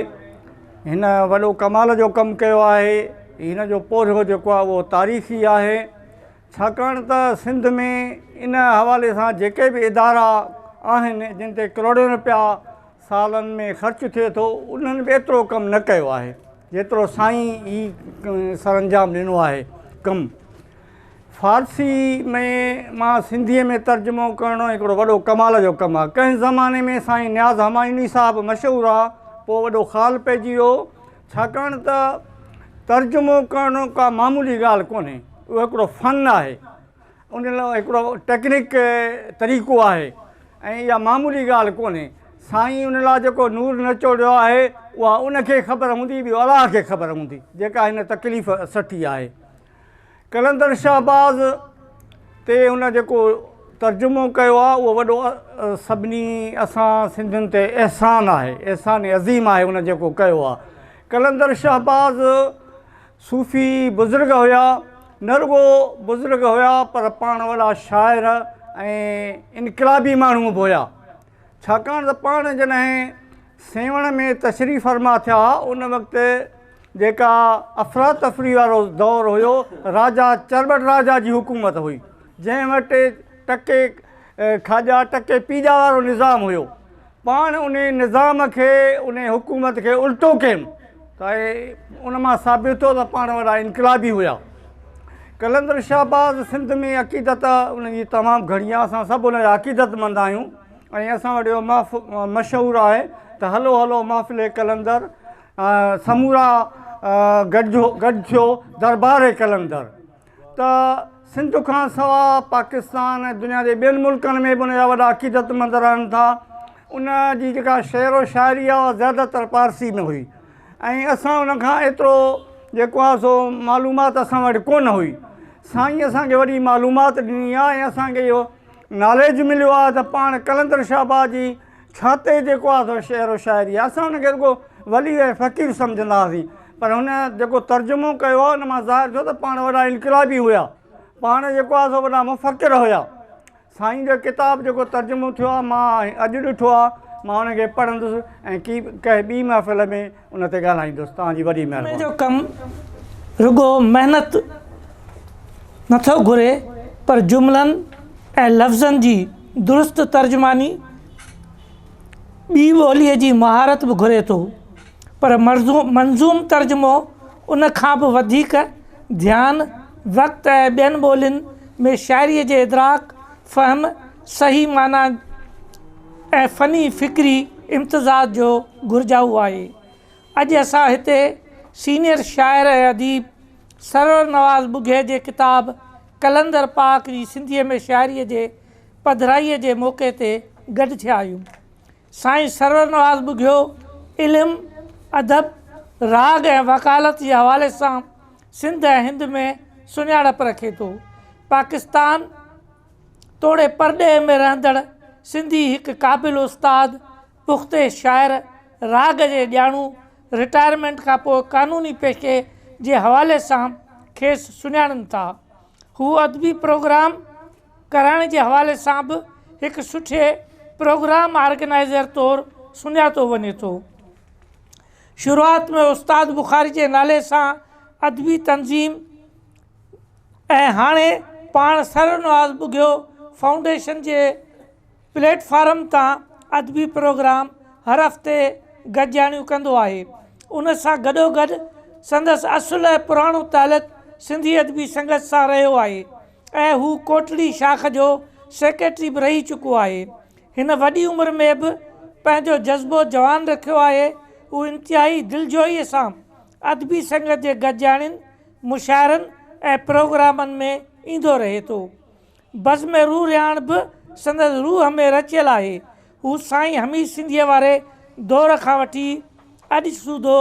هن وڏو ڪمال جو ڪم ڪيو آهي هن جو پورهيو جيڪو آهي اهو تاريخي آهي ڇاڪاڻ ته سنڌ ۾ ان حوالي سان جيڪي به ادارا آهن جن تي ڪروڙين روپيا سالن ۾ خرچ ٿئي ٿو انهن به ايترو ڪم نه ڪيو آهي جيترو سائين هي سرانجام ڏنو آهي ڪم فارسي ۾ مان سنڌيء ۾ ترجمو ڪرڻ هڪڙو وڏو ڪمال جو ڪم آهي. ڪنهن زماني ۾ سائين نياز همايوني صاحب مشهور ها، پوء وڏو خال پئجي ويو، ڇاڪاڻ ته ترجمو ڪرڻ ڪا معمولي ڳالهه ڪونهي، اهو هڪڙو فن آهي، ان لاء هڪڙو ٽيڪنڪ طريقو آهي ۽ اها معمولي ڳالهه ڪونهي. سائين ان لاء جيڪو نور نچوڙيو آهي، اها ان کي خبر هوندي، ٻيو الله کي خبر هوندي، جيڪا هن تڪليف سٺي آهي. قلندر شهباز تي هن جيڪو ترجمو ڪيو آهي اهو وڏو سڀني اسان سنڌين تي احسان آهي احسان عظيم آهي هن جيڪو ڪيو آهي قلندر شهباز صوفي بزرگ هيا نه رڳو بزرگ هيا پر پاڻ وڏا شاعر ۽ انقلابي ماڻهو به هيا ڇاڪاڻ ته پاڻ جڏهن سيوهڻ ۾ تشريف فرما ٿيا ان وقت جيڪا افراتفري وارو دور هيو راجا چرٻٽ راجا جي حڪومت هئي جنهن وٽ ٽڪي کاڄا ٽڪي پيڄا وارو نظام هيو پاڻ ان نظام کي ان حڪومت کي الٽو ڪيم. ته ان مان ثابت ٿيو ته پاڻ وڏا انقلابي هيا. قلندر شهباز سنڌ ۾ عقيدت ان جي تمام گهڻي آهي، اسان سڀ ان جا عقيدتمند آهيون ۽ اسان وٽ اهو مشهور آهي ته هلو هلو محفل قلندر سمورا گڏجو گڏ ٿيو دربار قلندر ته سنڌ کان سوا پاڪستان ۽ دنيا جي ٻين ملڪن ۾ به ان جا وڏا عقيدتمند رهن ٿا. ان جي جيڪا شعر و شاعري آهي اها زياده تر پارسي ۾ هئي ۽ اسان ان کان ايترو جيڪو آهي سو معلومات اسان وٽ ڪونه هئي. سائين اسان کي وڏي معلومات ڏني آهي ۽ اسان کي اهو ناليج مليو آهي ته پاڻ قلندر شهباز جي ڇا تي جيڪو آهي سو شعر و شاعري آهي. اسان ان کي رڳو ولي ۽ فقير سمجهندا هئاسين پر هن جيڪو ترجمو ڪيو آهي ان مان ظاهر ٿيو ته پاڻ وڏا انقلابي هيا. پاڻ جيڪو آهي سو وڏا مفڪر هيا. سائين جو ڪتاب جيڪو ترجمو ٿيو آهي مان اڄ ڏٺو آهي مان ان کي پڙهندس ۽ ڪي ڪنهن ٻي محفل ۾ ان تي ڳالهائيندس. توهان جي وڏي ترجمي مهرباني. جو ڪم رڳو محنت نٿو گهري پر جملن ۽ لفظن جي درست ترجماني ٻي ٻوليء جي مهارت به گهري ٿو پر منظوم ترجمو ان کان به وڌيڪ ڌيان، وقت ۽ ٻين ٻولين ۾ شاعريء جي ادراڪ، فهم، صحيح معنيٰ ۽ فني فڪري امتزاج جو گهرجائو آهي. اڄ اسان هتي سينيئر شاعر ۽ اديب سرور نواز ٻگهيي جي ڪتاب قلندر پاڪ جي سنڌيء ۾ شاعريء جي پڌرائيء جي موقعي تي گڏ ٿيا آهيون. سائين سرور نواز ٻگهيو علم، ادب، راڳ ۽ وڪالت جي حوالي سان سنڌ ۽ هند ۾ سڃاڻپ رکي ٿو. پاڪستان توڙي پرڏيهه ۾ رهندڙ سنڌي هڪ قابل استاد، پختي شاعر، راڳ جي ڄاڻو، رٽائرمينٽ کانپوء قانوني پيشي جي حوالي سان کيس سڃاڻن ٿا. هو ادبي پروگرام ڪرائڻ جي حوالي سان به هڪ سٺي پروگرام آرگنائيزر طور سڃاتو وڃي ٿو. شروعات ۾ استاد بخاري جي نالي سان ادبي تنظيم ۽ هاڻي پاڻ سرنواز ٻگهيو فائونڊيشن جي پليٽ فارم تان ادبي پروگرام هر هفتي گڏجاڻيون ڪندو آهي. ان سان گڏوگڏ سندس اصل ۽ پراڻو تعلق سنڌي ادبي سنگت سان رهيو آهي ۽ هو ڪوٽڙي شاخ جو سيڪريٽري به رهي چڪو آهي. هن وڏي عمر ۾ به پنهنجو جذبو جوان رکيو آهي. هو انتهائي دلجوئي سان ادبي سنگت جي گڏجاڻين، مشاعرن ۽ پروگرامن ۾ ايندو رهي ٿو. بزم روح رهاڻ به سندس روح ۾ رچيل آهي. هو سائين حميد سنڌيء واري دور کان وٺي اڄ سوڌو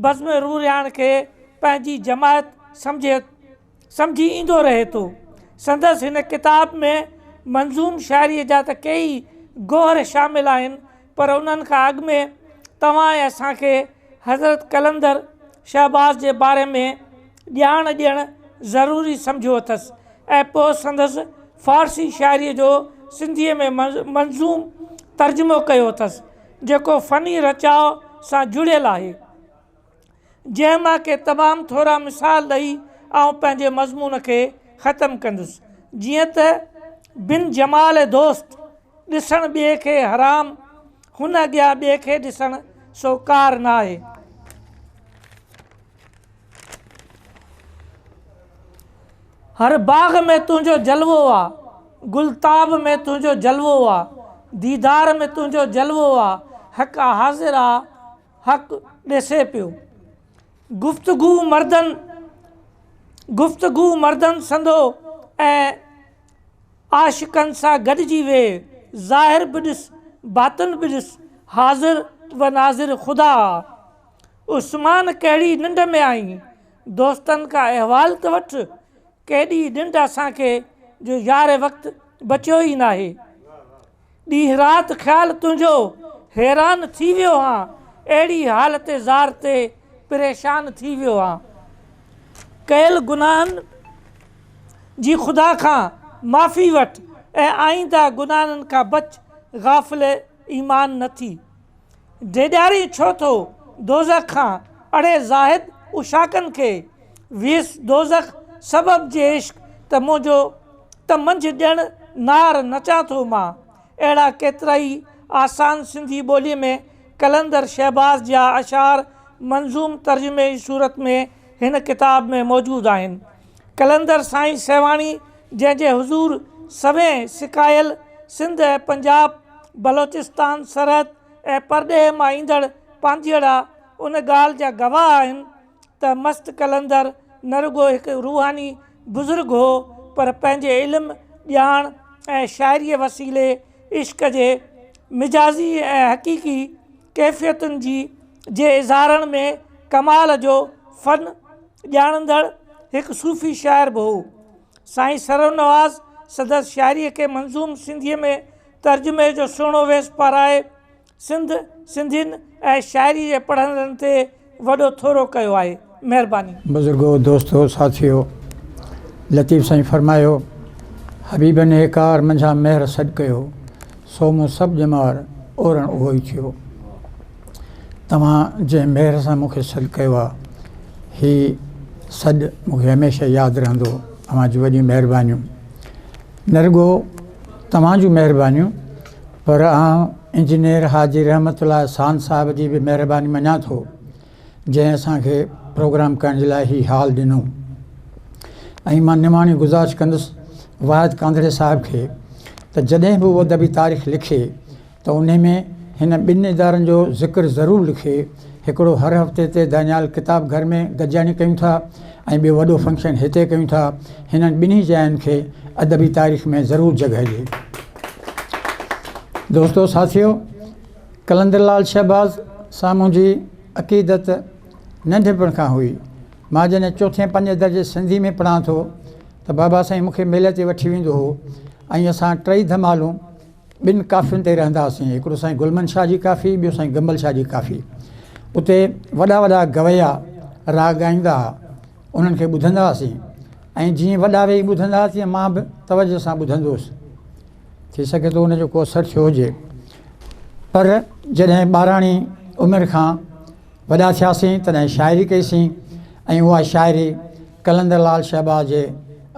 بزم روح رهاڻ کي پنهنجي جماعت سمجهي سمجهي ايندو رهي ٿو. سندس هن ڪتاب ۾ منظوم شاعريء جا ته ڪيئي گوهر شامل آهن پر انهن کان اڳ ۾ توهان ۽ اسان کي حضرت قلندر شهباز جي باري ۾ ڄاڻ ڏيڻ ضروري سمجهيو اٿس ۽ پوء سندس فارسي شاعريء جو سنڌيء ۾ منظوم ترجمو ڪيو اٿس، جيڪو فني رچاء سان جڙيل آهي. جنهن مان ڪي تمام ٿورا مثال ڏئي آئون پنهنجي مضمون کي ختم ڪندس. جيئن ته بن جمال دوست ڏسڻ ٻئي کي حرام، هن اڳيان ٻئي کي ڏسڻ سو ڪار ناهي. هر باغ ۾ تنهنجو جلوو آ، گلتاب ۾ تنهنجو جلوو آ، ديدار ۾ تنهنجو جلوو آ، حق حاضر آ، حق ڏسي پيو. گفتگو مردن گفتگو مردن سندو ۽ عاشقن سان گڏجي ويهه، ظاهر به ڏس باطن به ڏس، حاضر و ناظر خدا آ. عثمان ڪهڙي ننڊ ۾ آهين، دوستن کان احوال ته وٺ، ڪيڏي ننڊ اسان کي جو يار وقت بچيو ئي ناهي. ڏينهن رات خيال تنهنجو حيران ٿي ويو هان اهڙي حالت زار تي پريشان ٿي ويو هان ڪيل گناهن جي خدا کان معافي وٺ ۽ آئينده گناهن کان بچ غافل ايمان نه ٿي. ڊيڄارين ڇو ٿو دوزخ کان اڙي زاهد عشاقن کي ويس دوزخ سبب جي عشق ته منهنجو ته منجهه ڄڻ نار نچان ٿو مان اهڙا ڪيترائي آسان سنڌي ٻولي ۾ قلندر شهباز جا اشعار منظوم ترجمي جي صورت ۾ هن ڪتاب ۾ موجود آهن. قلندر سائين سيوهاڻي جنهن جي حضور سوين سڪايل سنڌ ۽ پنجاب، بلوچستان، سرحد ۽ پرڏيهه مان ايندڙ پانڌيئڙا ان ڳالهه جا گواهه آهن ته مست قلندر نه رڳو هڪ روحاني بزرگ هو پر پنهنجي علم، ڄاڻ ۽ شاعريء وسيلي عشق جي مجازي ۽ حقيقي ڪيفيتن جي جي اظهارڻ ۾ ڪمال جو فن ڄاڻندڙ هڪ صوفي شاعر به هو. سائين سرنواز سندس شاعريء کي منظوم سنڌيء ۾ ترجمي جو سهڻو ويس پارائي سنڌ، سنڌين ۽ شاعريء جي پڙهندڙن تي وڏو ٿورو ڪيو آهي. مهرباني. بزرگو، دوستو، ساٿيو، لطيف سائين فرمايو، حبيبن هيڪار منجهان مهر سڏ ڪيو، سو مون سڀ ڄمار اورڻ اهو ئي ٿيو. توهان جنهن مهر سان مون کي سڏ ڪيو آ، هي سڏ مون کي هميشه ياد رهندو. اوهان جون وڏيون مهربانيون. نه رڳو توهان جون مهربانيون پر آئون انجنيئر حاجي رحمت الله ساند صاحب جي به مهرباني مڃان ٿو جنهن اسان کي پروگرام ڪرڻ جي لاء هي هال ڏنو ۽ مان نماڻي گذارش ڪندس واحد ڪانڌڙي صاحب کي ته جڏهن به هو ادبي تاريخ لکي ته انهي ۾ هن ٻن ادارن جو ذڪر ضرور لکي، هڪڙو هر هفتي تي دانيال ڪتاب گهر ۾ گڏجاڻي ڪيون ٿا ۽ ٻيو وڏو فنڪشن هتي ڪيون ٿا، هنن ٻنهي جاين کي ادبي تاريخ ۾ ضرور جڳهه ڏي. دوستو ساٿيو! قلندر لال شهباز سان منهنجي عقيدت ننڍپڻ کان هئي. مان جڏهن چوٿين پنجين درجي سنڌي ۾ پڙهان ٿو ته بابا سائين مون کي ميلي تي وٺي ويندو هو ۽ اسان ٽئي ڌمالون ٻن ڪافين تي رهندا هئاسين، هڪڙو سائين گلمن شاهه جي ڪافي، ٻيو سائين گنبل شاهه جي ڪافي. اتي وڏا وڏا گويا راڳ ڳائيندا هئا، انهن کي ٻڌندا هئاسين ۽ جيئن وڏا ويهي ٻڌندا هئا تيئن مان به توجه سان ٻڌندو هوس. ٿي سگهي ٿو ان جو ڪو اثر ٿيو هجي. پر جڏهن ٻاراڻي عمر کان وڏا ٿياسين تڏهن شاعري ڪئيسين ۽ اها شاعري قلندر لال شهباز جي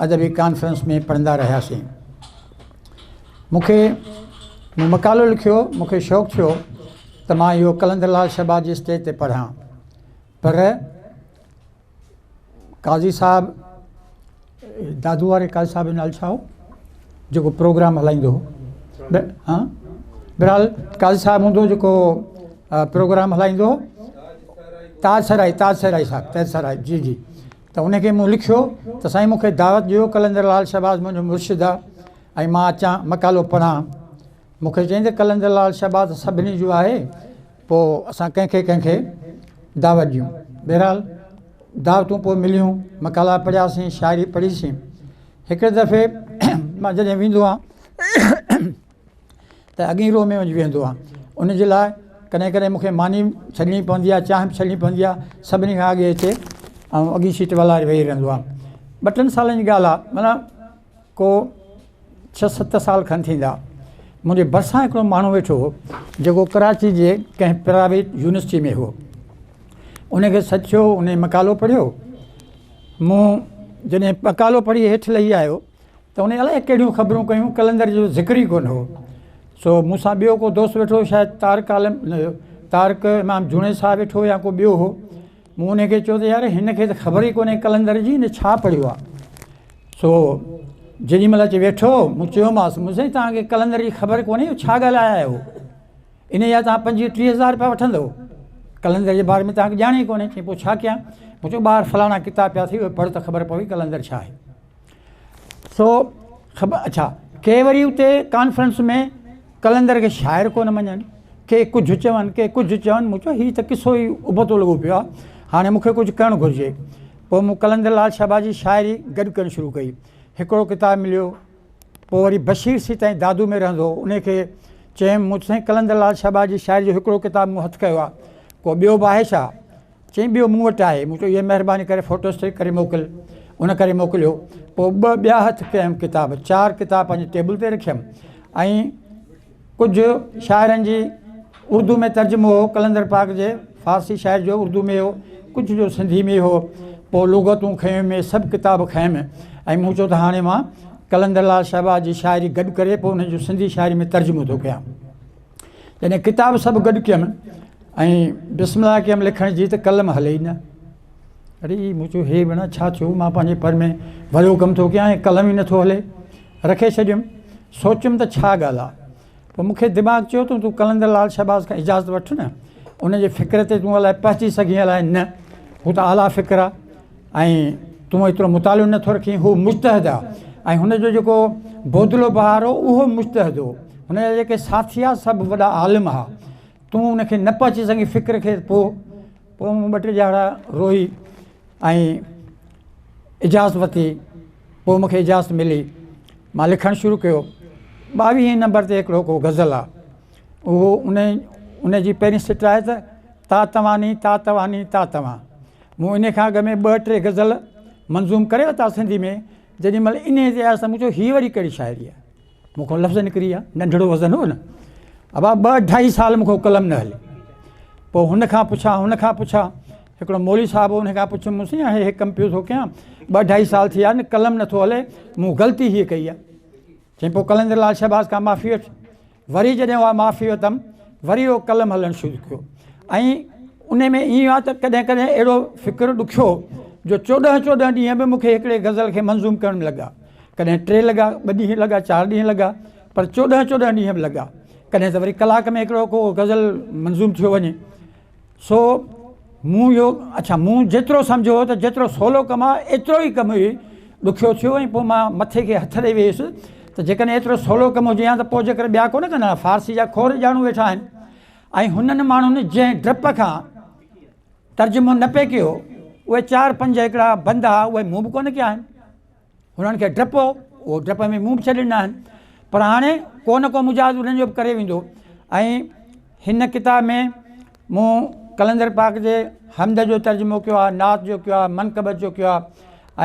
ادبي ڪانفرنس ۾ پڙهندا رهياسين. مون کي مون مقالو لکيو مون کي شوق ٿيو ته مان اهو قلندر لال شهباز جي اسٽيج تي پڙهان پر قاضي صاحب دادو واري قاضي صاحب جو نالو ڇا هو جيڪو پروگرام هلائيندو هو ها بهرحال قاضي صاحب هوندو جيڪو پروگرام هلائيندو هو تاج سرائي تاج سرائي صاحب تاج سرائي جي جي ته ان کي مون لکيو ته سائين مون کي دعوت ڏيو قلندر لال شهباز منهنجو مرشد آ ۽ مان اچان مقالو پڙهان. مون کي چيائين ته قلندر لال شهباز ته سڀني جو آهي پوء اسان ڪنهن کي ڪنهن کي دعوت ڏيون. بهرحال دعوتون پوء مليون، مقالا پڙهياسين، شاعري پڙهيسين. هڪڙي دفعي مان جڏهن ويندو آهيان ته اڳئين رو ۾ وڃي ويهندو آهيان. ان جي لاء ڪڏهن ڪڏهن مون کي ماني ڇڏڻي پوندي آهي، چانهه به ڇڏڻي پوندي آهي. سڀني کان اڳي اچي ۽ اڳين سيٽ والاري ويهي رهندو آهيان. ٻه ٽن سالن جي ڳالهه آهي معنيٰ ڪو ڇهه ست سال کن ٿيندا. منهنجي ڀرسان هڪڙو ماڻهو ويٺو هو جيڪو ڪراچي جي ڪنهن پرائيويٽ يونيورسٽي ۾ هو. ان کي سڏ ٿيو، ان مقالو پڙهيو. مون جڏهن مقالو پڙهي هيٺ لهي آيو ته ان الائي ڪهڙيون خبرون ڪيون، قلندر جو ذڪر ئي ڪونه هو. سو مون سان ٻيو ڪو دوست ويٺو هو، شايد طارق عالم، طارق امام جوڻيجو صاحب ويٺو هو يا ڪو ٻيو هو. مون ان کي چيو ته يار هن کي ته خبر ئي ڪونهي قلندر جي، هن ڇا پڙهيو آهي؟ سو جيڏي مهل اچي ويٺو، مون چيومانس، مون سائين توهان کي قلندر جي خبر ڪونهي، اهو ڇا ڳالهائي آيا آهيو؟ انهيء جا توهان پنجويهه ٽيهه هزار رپيا وٺندؤ؟ قلندر جي باري ۾ توهان کي ڄاڻ ئي ڪونهي. چيائين پوء ڇا ڪيان؟ مون چيو ٻاهر فلاڻا ڪتاب پيا اٿئي، اهي پڙهه ته خبر پوي قلندر ڇا آهي. سو خبر اڇا ڪي وري اتي ڪانفرنس ۾ قلندر کي شاعر ڪونه مڃن، ڪي ڪجهه چون، ڪي ڪجهه چون. مون چيو هي ته قصو ئي ابتو لڳو پيو آهي، هاڻي مون کي ڪجهه ڪرڻ گهرجي. پوء مون قلندر لال شهباز جي شاعري گڏ ڪرڻ شروع ڪئي. هڪڙو ڪتاب مليو، پوء وري بشير سيتائين دادو ۾ رهندو هو، انهي کي چيم، مون سائين قلندر لال شهباز جي شاعري جو هڪڙو ڪتاب مون هٿ ڪيو آهي، ڪو ٻيو به آهي ڇا؟ چيائين ٻيو مون وٽ آهي. مون چيو اها مهرباني ڪري فوٽو اسٽيٽ ڪري موڪل. ان ڪري موڪليو. پوء ٻه ٻيا هٿ ڪيم ڪتاب، چار ڪتاب پنهنجي ٽيبل تي رکيم ۽ ڪجهه شاعرن جي اردو ۾ ترجمو هو، قلندر پاڪ جي فارسي شاعر جو اردو ۾ هو، ڪجهه جو سنڌي ۾ هو. پوء لغتون کنيم، سڀ ڪتاب کنيم ۽ مون چيو ته هاڻي مان قلندر لال شهباز جي شاعري گڏ ڪري پوء انهن جو سنڌي شاعري ۾ ترجمو ٿو ڪيان. جڏهن ڪتاب سڀ گڏ ڪيم ۽ بسم الله ڪيم لکڻ جي ته قلم هلي ئي نه. اڙي مون چيو هي ڀيڻا ڇا ٿيو مان پنهنجي پر ۾ وڏو ڪم ٿو ڪيان ۽ قلم ئي نٿو هلي. رکي ڇڏيم. سوچيم ته ڇا ڳالهه آ. پوء مون کي دماغ چيو ته تون قلندر لال شهباز کان اجازت وٺ نه. ان جي فڪر تي تون الائي پهچي سگهين الائي نه. هو ته اعليٰ فڪر آ ۽ تون ايترو مطالعو نٿو رکين. هو مجتهد آ ۽ هن جو جيڪو بودلو بهار هو اهو مجتهد هو. هن جا جيڪي ساٿي ها سڀ وڏا عالم ها. تون ان کي نه پهچي سگهين فڪر کي پوء پوء مون ٻه ٽي ڏهاڙا روئي ۽ اجازت ورتي پوء مون کي اجازت ملي مان لکڻ شروع ڪيو ٻاويهين نمبر تي هڪڙو ڪو غزل آ اهو ان ان جي پهرين سٽ آهي ته تا تواني تا تواني تا توان مون ان کان اڳ ۾ ٻه ٽي غزل منظوم ڪري ورتا سنڌي ۾ جيڏي مهل انهي تي آيس ته مون چيو هي وري ڪهڙي شاعري آهي مون کان لفظ نڪري ويا ننڍڙو وزن هو نه ابا ٻه اڍائي سال مون کان قلم نه هلي پوء هن کان پڇان هن کان پڇان هڪڙو مولوي صاحب هو ان کان پڇيم مون سائين هي ڪم پيو ٿو ڪيان ٻه اڍائي سال ٿي ويا آهن قلم نٿو هلي مون غلطي هيء ڪئي آهي چئي پوء قلندر لال شهباز کان معافي وٺ وري جڏهن اها معافي ورتم وري اهو قلم هلڻ شروع ٿيو ۽ ان ۾ ائين آهي ته ڪڏهن ڪڏهن اهڙو فڪر ڏکيو جو چوڏهن چوڏهن ڏينهن به مون کي هڪڙي غزل کي منظوم ڪرڻ ۾ لڳا ڪڏهن ٽي لڳا ٻه ڏينهن لڳا چار ڏينهن لڳا پر چوڏهن چوڏهن ڏينهن به لڳا ڪڏهن ته وري ڪلاڪ ۾ هڪڙو ڪو غزل منظوم ٿيو وڃي سو مون اهو اڇا مون جيترو سمجهيو هو ته جيترو سولو ڪم آهي ايترو ئي ڪم هي ڏکيو ٿيو ۽ پوء مان مٿي کي هٿ ڏئي ويس ته جيڪڏهن ايترو سولو ڪم هجي ها ته پوء جيڪر ٻيا ڪونه ڪندا ها فارسي جا کوڙ ڄاڻو ويٺا آهن ۽ هنن ماڻهن جنهن ڊپ کان ترجمو نه پئي ڪيو اهي چار پنج هڪڙا بند ها اهي مون به ڪونه ڪيا آهن هنن کي ڊپ هو، اهو ڊپ ۾ منهن به ڇڏي ڏنا آهن. پر هاڻي ڪو نه ڪو مجاز انهن جو به ڪري ويندو ۽ هن ڪتاب ۾ مون قلندر پاڪ جي حمد جو ترجمو ڪيو آهي، نعت جو ڪيو آهي، منقبت جو ڪيو آهي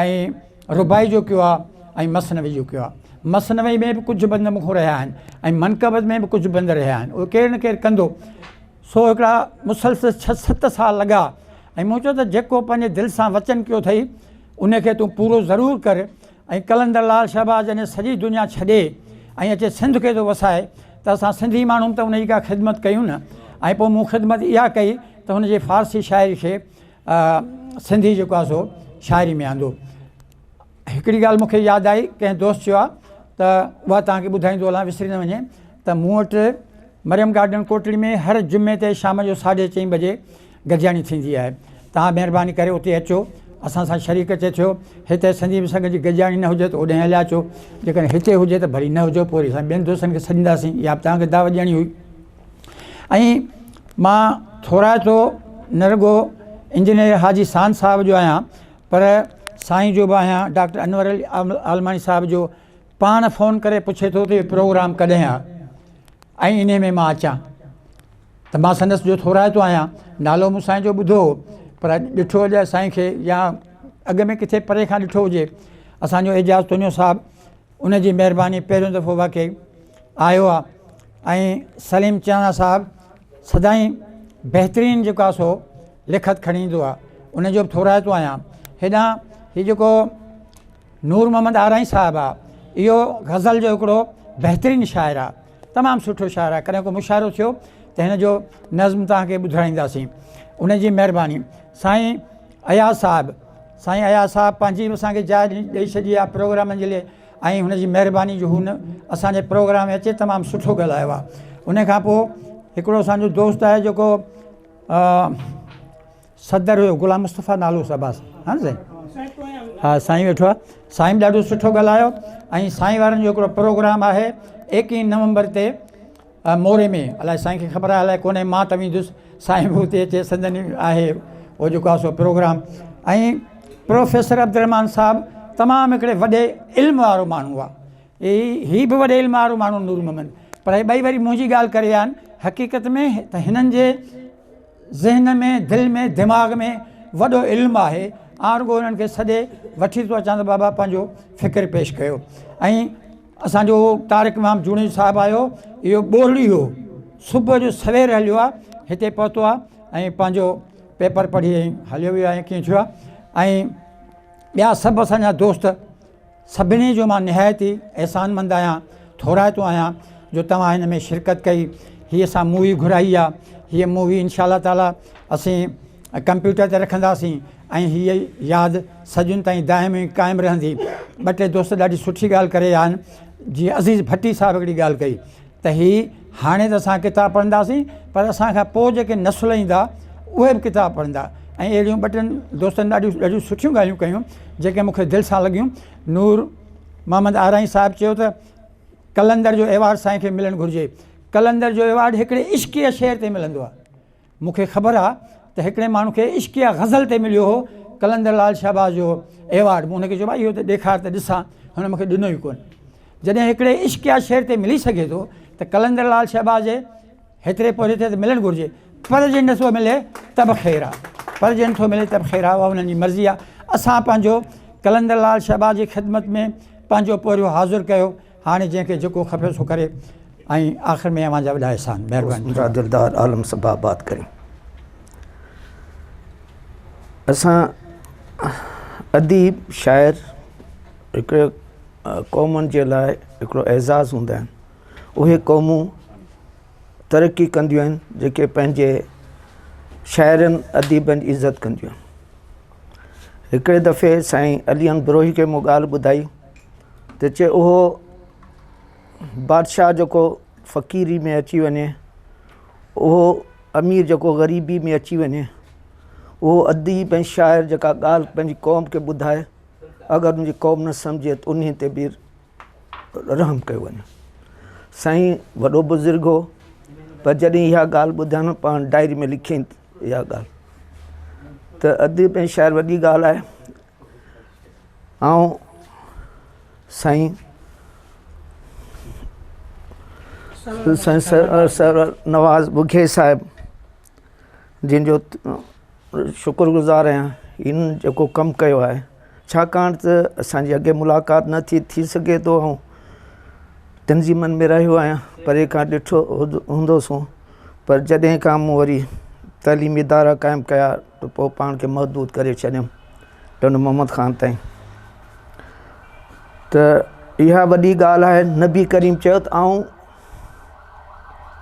۽ رباعي جو ڪيو آهي ۽ مثنوي جو ڪيو آهي. مثنوي ۾ به ڪجهه بند مون کان رهيا آهن ۽ منقبت ۾ به ڪجهه بند رهيا آهن. اهي ڪير نه ڪير ڪندو. سو هڪڙا مسلسل ڇهه ست سال لڳا ۽ مون چيو ته جيڪو پنهنجي دل سان وچن ڪيو اٿئي ان کي تون پورو ضرور ڪر ۽ قلندر لال شهباز جڏهن سڄي دنيا ڇڏي ۽ اچي سنڌ کي ٿو وسائي ته اسان سنڌي ماڻهو به ته ان جي ڪا خدمت ڪيون نه ۽ پوء مون خدمت اها ڪئي ته هن جي فارسي شاعري کي سنڌي جيڪو آهي سو شاعري ۾ آندو. هڪڙي ڳالهه مون کي ياد آئي ڪنهن دوست چيو آهي ته اها توهان کي ٻڌائيندو هلان وسري نه وڃي ته مون وٽ مريم گارڊن ڪوٽڙي ۾ هر جمعي تي شام جو ساڍي چئين بجي گڏجاڻي ٿيندي آهي توهان مهرباني ڪري اتي اچو اسان سان شريڪ اچي ٿيو هتي سنڌي سنگ جي گڏجاڻي نه هجي ته اوڏانهن هليا اچو جيڪڏهن هتي هجي ته ڀلي نه هجو پوء وري اسان ٻين دوستن کي سڏينداسين اها به توهان کي دعوت ڏيڻي هئي ۽ مان ٿورائتو نه رڳو انجنيئر حاجي ساند صاحب جو آهيان پر سائين جو به آهيان ڊاڪٽر انور علي عالماڻي صاحب جو پاڻ فون ڪري پڇي ٿو ته اهو پروگرام ڪڏهن آهي ۽ انهي ۾ مان اچان ته مان سندس جو ٿورائتو آهيان نالو مون سائين جو ٻڌو هو پر اڄ ڏٺو هجي سائين کي يا اڳ ۾ ڪٿي پري کان ڏٺو هجي اسانجو اعجاز تنيو صاحب ان جي مهرباني پهريون دفعو واقعي آيو آهي ۽ سليم چانا صاحب سدائين بهترين جيڪو آهي سو لکت کڻي ايندو آهي ان جو به ٿورائتو آهيان هيڏانهن هي جيڪو نور محمد آرائين صاحب آ اهو غزل جو هڪڙو بهترين شاعر آ تمام سٺو شاعر آ ڪڏهن ڪو مشاعرو ٿيو ته هن جو نظم توهان کي ٻڌرائينداسين ان جي مهرباني سائين اياز صاحب سائين اياز صاحب پنهنجي به اسان کي جاء ڏئي ڇڏي آ پروگرامن جي لاء ۽ هن جي مهرباني جو هن اسان جي پروگرام ۾ اچي تمام سٺو ڳالهايو آ ان کان پوء هڪڙو اسان جو دوست آهي جيڪو صدر هيو غلام مصطفيٰ نالو هوس عباس ها نه سائين ها سائين ويٺو آهي سائين به ڏاڍو سٺو ڳالهايو ۽ سائين وارن جو هڪڙو پروگرام آهي ايڪيهين نومبر تي موري ۾ الائي سائين کي خبر آهي الائي ڪونهي مان ته ويندس سائين به اتي اچي سندن آهي اهو جيڪو آهي سو پروگرام ۽ پروفيسر عبدالرحمان صاحب تمام هڪڙي وڏي علم وارو ماڻهو آهي هي به وڏي علم وارو ماڻهو نور محمد پر هي ٻئي وري منهنجي ڳالهه ڪري ويا آهن حقيقت ۾ ته هنن جي ذهن ۾ دل ۾ دماغ ۾ وڏو علم آهي آئون رڳو انهن کي سڏي وٺي ٿو اچان ته بابا پنهنجو فڪر پيش ڪيو ۽ اسانجو طارق امام جوڻيجو صاحب آيو اهو ٻورڙي هو صبح جو سوير هليو آهي هتي پهتو آهي ۽ پنهنجو پيپر پڙهي ۽ هليو ويو آهي ڪيئن ٿيو آهي ۽ ٻيا سڀ اسانجا دوست سڀني جو مان نهايت ئي احسان مند آهيان، ٿورائتو آهيان جو توهان هن ۾ شرڪت ڪئي. هي اسان مووي گهرائي آ هيء مووي انشاء الله تعالي اسين ڪمپيوٽر تي رکنداسين ۽ هيء ياد صدين تائين دائم ۽ قائم رهندي. ٻه ٽي دوست ڏاڍي سٺي ڳالهه ڪري ويا آهن جيئن عزيز ڀٽي صاحب هڪڙي ڳالهه ڪئي ته هي هاڻي ته اسان ڪتاب پڙهنداسين پر اسان کان پوء جيڪي نسل ايندا اهي به ڪتاب پڙهندا ۽ اهڙيون ٻه ٽن دوستن ڏاڍيون ڏاڍيون سٺيون ڳالهيون ڪيون جيڪي مون کي دل سان لڳيون. نور محمد آرائين صاحب چيو ته قلندر جو ايوارڊ سائين کي ملڻ گهرجي. قلندر جو ايوارڊ هڪڙي عشقيه شعر تي ملندو آهي. مون کي خبر آ ته هڪڙي ماڻهو کي عشقيه غزل تي مليو هو قلندر لال شهباز جو ايوارڊ. مون هن کي چيو ڀائي اهو ته ڏيکار ته ڏسان. هن مون کي ڏنو ئي ڪونه. جڏهن هڪڙي عشقيه شعر تي ملي سگهي ٿو ته قلندر لال شهباز جي هيتري پورهيي تي ته ملڻ گهرجي. پر جي نٿو ملي ته به خير آ. پر جي نٿو ملي ته به خير آ. اها انهن جي مرضي آ. اسان پنهنجو قلندر لال شهباز جي خدمت ۾ پنهنجو پورهيو حاضر ڪيو. هاڻي جنهن کي جيڪو کپي سو ڪري ۽ آخر ۾ اوهان جا وڏا احسان. مهرباني. منهنجا دلدار عالم سڀ آباد ڪرين. اسان اديب شاعر هڪڙي قومن جي لاء هڪڙو اعزاز هوندا آهن. اهي قومون ترقي ڪنديون آهن جيڪي پنهنجي شاعرن اديبن جي عزت ڪنديون آهن. هڪڙي دفعي سائين علي احمد بروهي کي مون ڳالهه ٻڌائي ته چي اهو بادشاهه جيڪو فقيري ۾ اچي وڃي اهو امير جيڪو غريبي ۾ اچي وڃي اهو اديب ۽ شاعر جيڪا ڳالهه پنهنجي قوم کي ٻڌائي اگر ان جي قوم نه سمجهي ته انهي تي به رحم ڪيو وڃي. سائين وڏو بزرگ هو پر جڏهن اها ڳالهه ٻڌائين پاڻ ڊائري ۾ لکيائين اها ڳالهه ته اديب ۽ شاعر وڏي ڳالهه آهي. آئون سائين سائين سر نواز ٻگهي صاحب جن جو شڪر گذار آهيان هن جيڪو ڪم ڪيو آهي ڇاڪاڻ ته اسانجي اڳي ملاقات نه ٿي ٿي سگهي ٿو آئون تنظيمن ۾ رهيو آهيان پري کان ڏٺو هوندوسون پر جڏهن کان مون وري تعليمي ادارا قائم ڪيا ته پوء پاڻ کي محدود ڪري ڇڏيم ٽنڊو محمد خان تائين ته اها وڏي ڳالهه آهي نبي ڪريم چيو ته آئون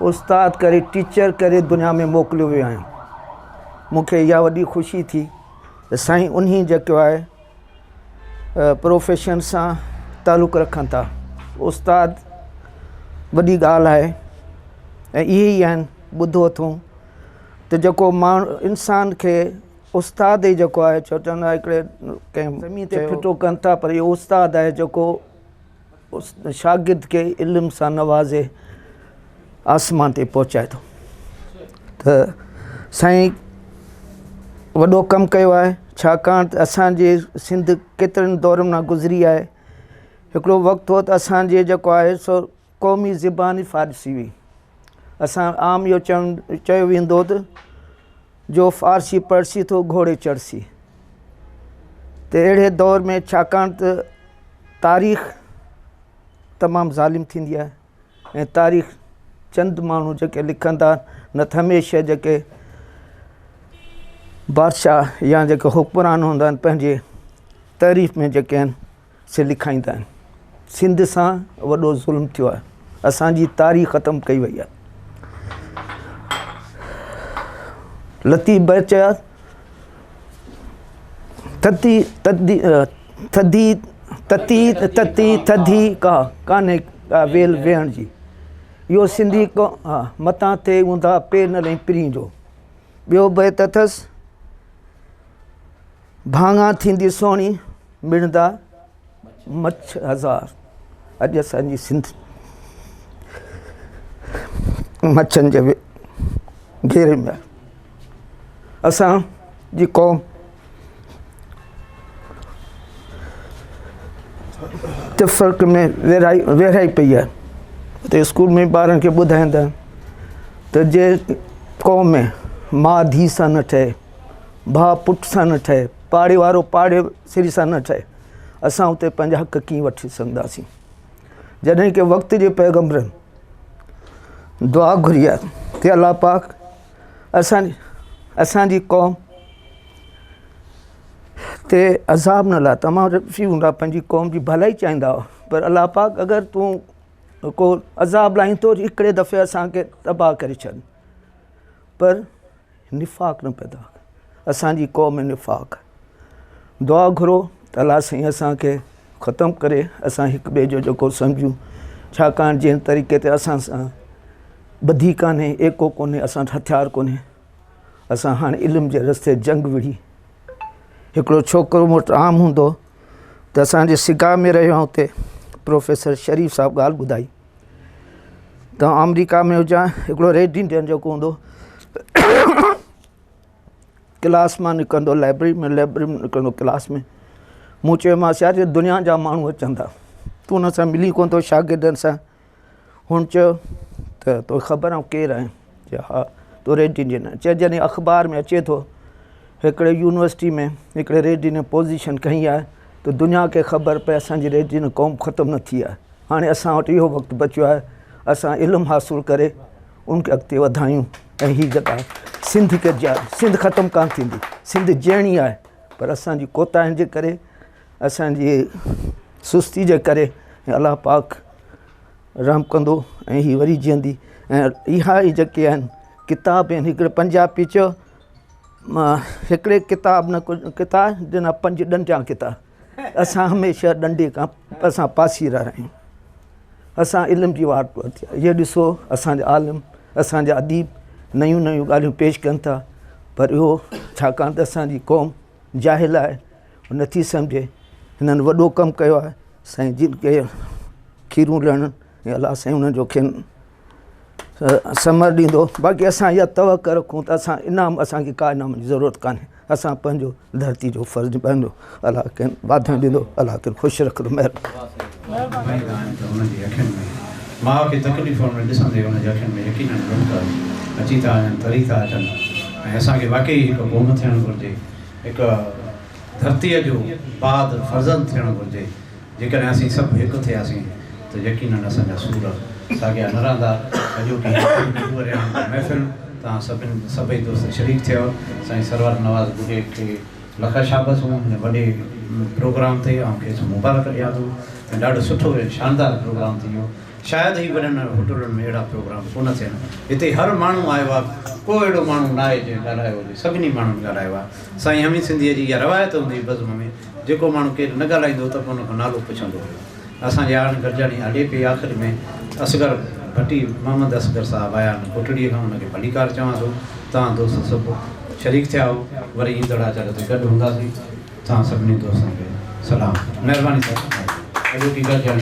استاد ڪري ٽيچر ڪري دنيا ۾ موڪليو ويو آهيان مون کي اها وڏي خوشي ٿي ته سائين انهي جيڪو آهي پروفيشن سان تعلق رکن ٿا استاد وڏي ڳالهه آهي ۽ اهي ئي آهن ٻڌو اٿئون ته جيڪو ماڻهو انسان کي استاد ئي جيڪو آهي ڇو چوندا هڪڙي ڪنهن زمين تي ڦٽو ڪن ٿا پر اهو استاد آهي جيڪو شاگرد کي علم سان نوازي آسمان تي پهچائي ٿو ته سائين وڏو ڪم ڪيو آهي ڇاڪاڻ ته اسانجي سنڌ ڪيترن دورن مان گذري آهي هڪڙو وقت هو ته اسانجي جيڪو آهي سو قومي زبان ئي فارسي هئي اسان عام اهو چون چيو ويندو ته جو فارسي پڙهسي ٿو گهوڙي چڙهسي ته اهڙي دور ۾ ڇاڪاڻ ته تاريخ تمام ظالم ٿيندي آهي ۽ تاريخ چند ماڻهو جيڪي لکن ٿا نه ته هميشه جيڪي بادشاهه يا جيڪي حڪمران هوندا آهن پنهنجي تعريف ۾ جيڪي آهن سي لکائيندا آهن. سنڌ سان وڏو ظلم ٿيو آهي. اسان جي تاريخ ختم ڪئي وئي آهي. لطيف بيت چيا ٿڌي تڌي ٿڌي تتي تتي ٿڌي ڪا ڪانهي ڪا ويل ويهڻ جي اهو سنڌي ڪو ها متان ٿئي اونڌا پير نه لئين پرين جو ٻيو بيت اٿس ڀاڱا ٿيندي سهڻي مڙندا مڇ هزار اڄ اسان جي سنڌ مڇن جي گهيري ۾ آهي اسان جي قوم تفرق ۾ ورهائي ورهائي پئي آهي اتي اسڪول ۾ ٻارن کي ٻڌائيندا آهن ته جي قوم ۾ ماء ڌيء سان نه ٺهي ڀاء پٽ سان نه ٺهي، پاڙي وارو پاڙي سري سان نه ٺهي، اسان اتي پنهنجا حق ڪيئن وٺي سگهنداسين؟ جڏهن ڪي وقت جي پيغمبرن دعا گهري آهي ته الله پاڪ اسان اسان جي قوم تي عذاب نه لا تمام رفي هوندا پنهنجي قوم جي ڀلائي چاهيندا هئا پر الله پاڪ اگر تون ڪو عذاب لاهين ٿو هڪڙي دفعي اسان کي تباهه ڪري ڇڏ پر نفاق نه پيدا ڪر اسان جي قوم ۾ نفاق آهي دعا گهرو ته الله سائين اسان کي ختم ڪري اسان هڪ ٻئي جو جيڪو سمجهون ڇاڪاڻ جنهن طريقي تي اسان سان ٻڌي ڪانهي ايڪو ڪونهي اسان وٽ هٿيار ڪونهي اسان هاڻي علم جي رستي جنگ وڙهي هڪڙو ڇوڪرو مون وٽ عام هوندو ته اسانجي سگا ۾ رهيو آهيان اتي پروفيسر شريف صاحب ڳالهه ٻڌائي ته آمريڪا ۾ هجان هڪڙو ريڊ انڊين جيڪو هوندو ڪلاس مان نڪرندو لائبريري ۾ لائبريري مان نڪرندو ڪلاس ۾ مون چيومانس يار دنيا جا ماڻهو اچن ٿا تون هن سان ملي ڪونه ٿو شاگردن سان هن چيو ته توکي خبر آهي ڪير آهيان چيو ها تون ريڊ انڊين آهين چي جڏهن اخبار ۾ اچي ٿو هڪڙي يونيورسٽي ۾ هڪڙي ريڊ انڊين پوزيشن کنئي آهي ته دنيا کي خبر پئي اسانجي ريڊ انڊين قوم ختم نه ٿي آهي هاڻي اسان وٽ اهو وقت بچيو آهي اسان علم حاصل ڪري ان کي اڳتي وڌايون ۽ هي جيڪا سنڌ کي سنڌ ختم ڪانه ٿيندي سنڌ جيئڻي آهي پر اسانجي ڪوتاهين جي ڪري اسانجي سستي جي ڪري الله پاڪ رحم ڪندو ۽ هي وري جيئندي ۽ اها ئي جيڪي آهن ڪتاب آهن هڪڙي پنجابي چيو هڪڙي ڪتاب نه ڪتاب جنا پنج ڏنڊيان ڪتاب اسان هميشه ڏنڊي کان اسان پاسيرا آهيون اسان علم جي واٽ ورتي آهي اهي ڏسو اسانجا عالم اسانجا اديب نيون نيون ڳالهيون پيش ڪن ٿا پر اهو ڇاڪاڻ ته اسانجي قوم جاهل آهي نٿي سمجهي هنن وڏو ڪم ڪيو آهي سائين جن کي کيرون لهڻن ۽ الله سائين انهن جو کين ثمر ڏيندو باقي اسان اها توقع رکون ته اسان انعام اسانکي ڪا انعام جي ضرورت ڪانهي اسان پنهنجو ڌرتي جو فرض نڀائيندو الله کين واڌايون ڏيندو الله کين خوش رکندو مهرباني ماء کي تڪليفن ۾ ڏسندي ان جي اکين ۾ يقينن لڙڪ اچي ٿا وڃن تري ٿا اچن ۽ اسان کي واقعي هڪ قوم ٿيڻ گهرجي هڪ ڌرتيء جو بهادر فرزند ٿيڻ گهرجي. جيڪڏهن اسين سڀ هڪ ٿياسين ته يقينن اسان جا سور ساڳيا نه رهندا. اڄوڪي هيء پنجويهه ورهياڻ جي محفل توهان سڀن سڀئي دوست شريڪ ٿيؤ. سائين سرور نواز ٻگهيي کي لک شابسون هن وڏي پروگرام تي آئون کيس مبارڪ ڏيان ٿو ۽ ڏاڍو سٺو ۽ شاندار پروگرام ٿي ويو. شايد ئي وڏن هوٽلن ۾ اهڙا پروگرام ڪونه ٿين. هتي هر ماڻهو آيو آهي، ڪو اهڙو ماڻهو ناهي جنهن ڳالهايو هجي، سڀني ماڻهن ڳالهايو آهي. سائين حميد سنڌيء جي اها روايت هوندي هئي بزم ۾ جيڪو ماڻهو ڪير نه ڳالهائيندو هو ته به ان کان نالو پڇندو هيو. اسان جي هاڻ گڏجاڻي هلي پئي آخر ۾ اصغر ڀٽي محمد اصغر صاحب آيا آهن ڪوٽڙيء کان ان کي ڀليڪار چوان ٿو. توهان دوست سڀ شريڪ ٿيا آهو. وري ايندڙ آچر تي گڏ هونداسين. توهان سڀني دوستن کي سلام. مهرباني صاحب. اڄوڪي گڏجاڻي.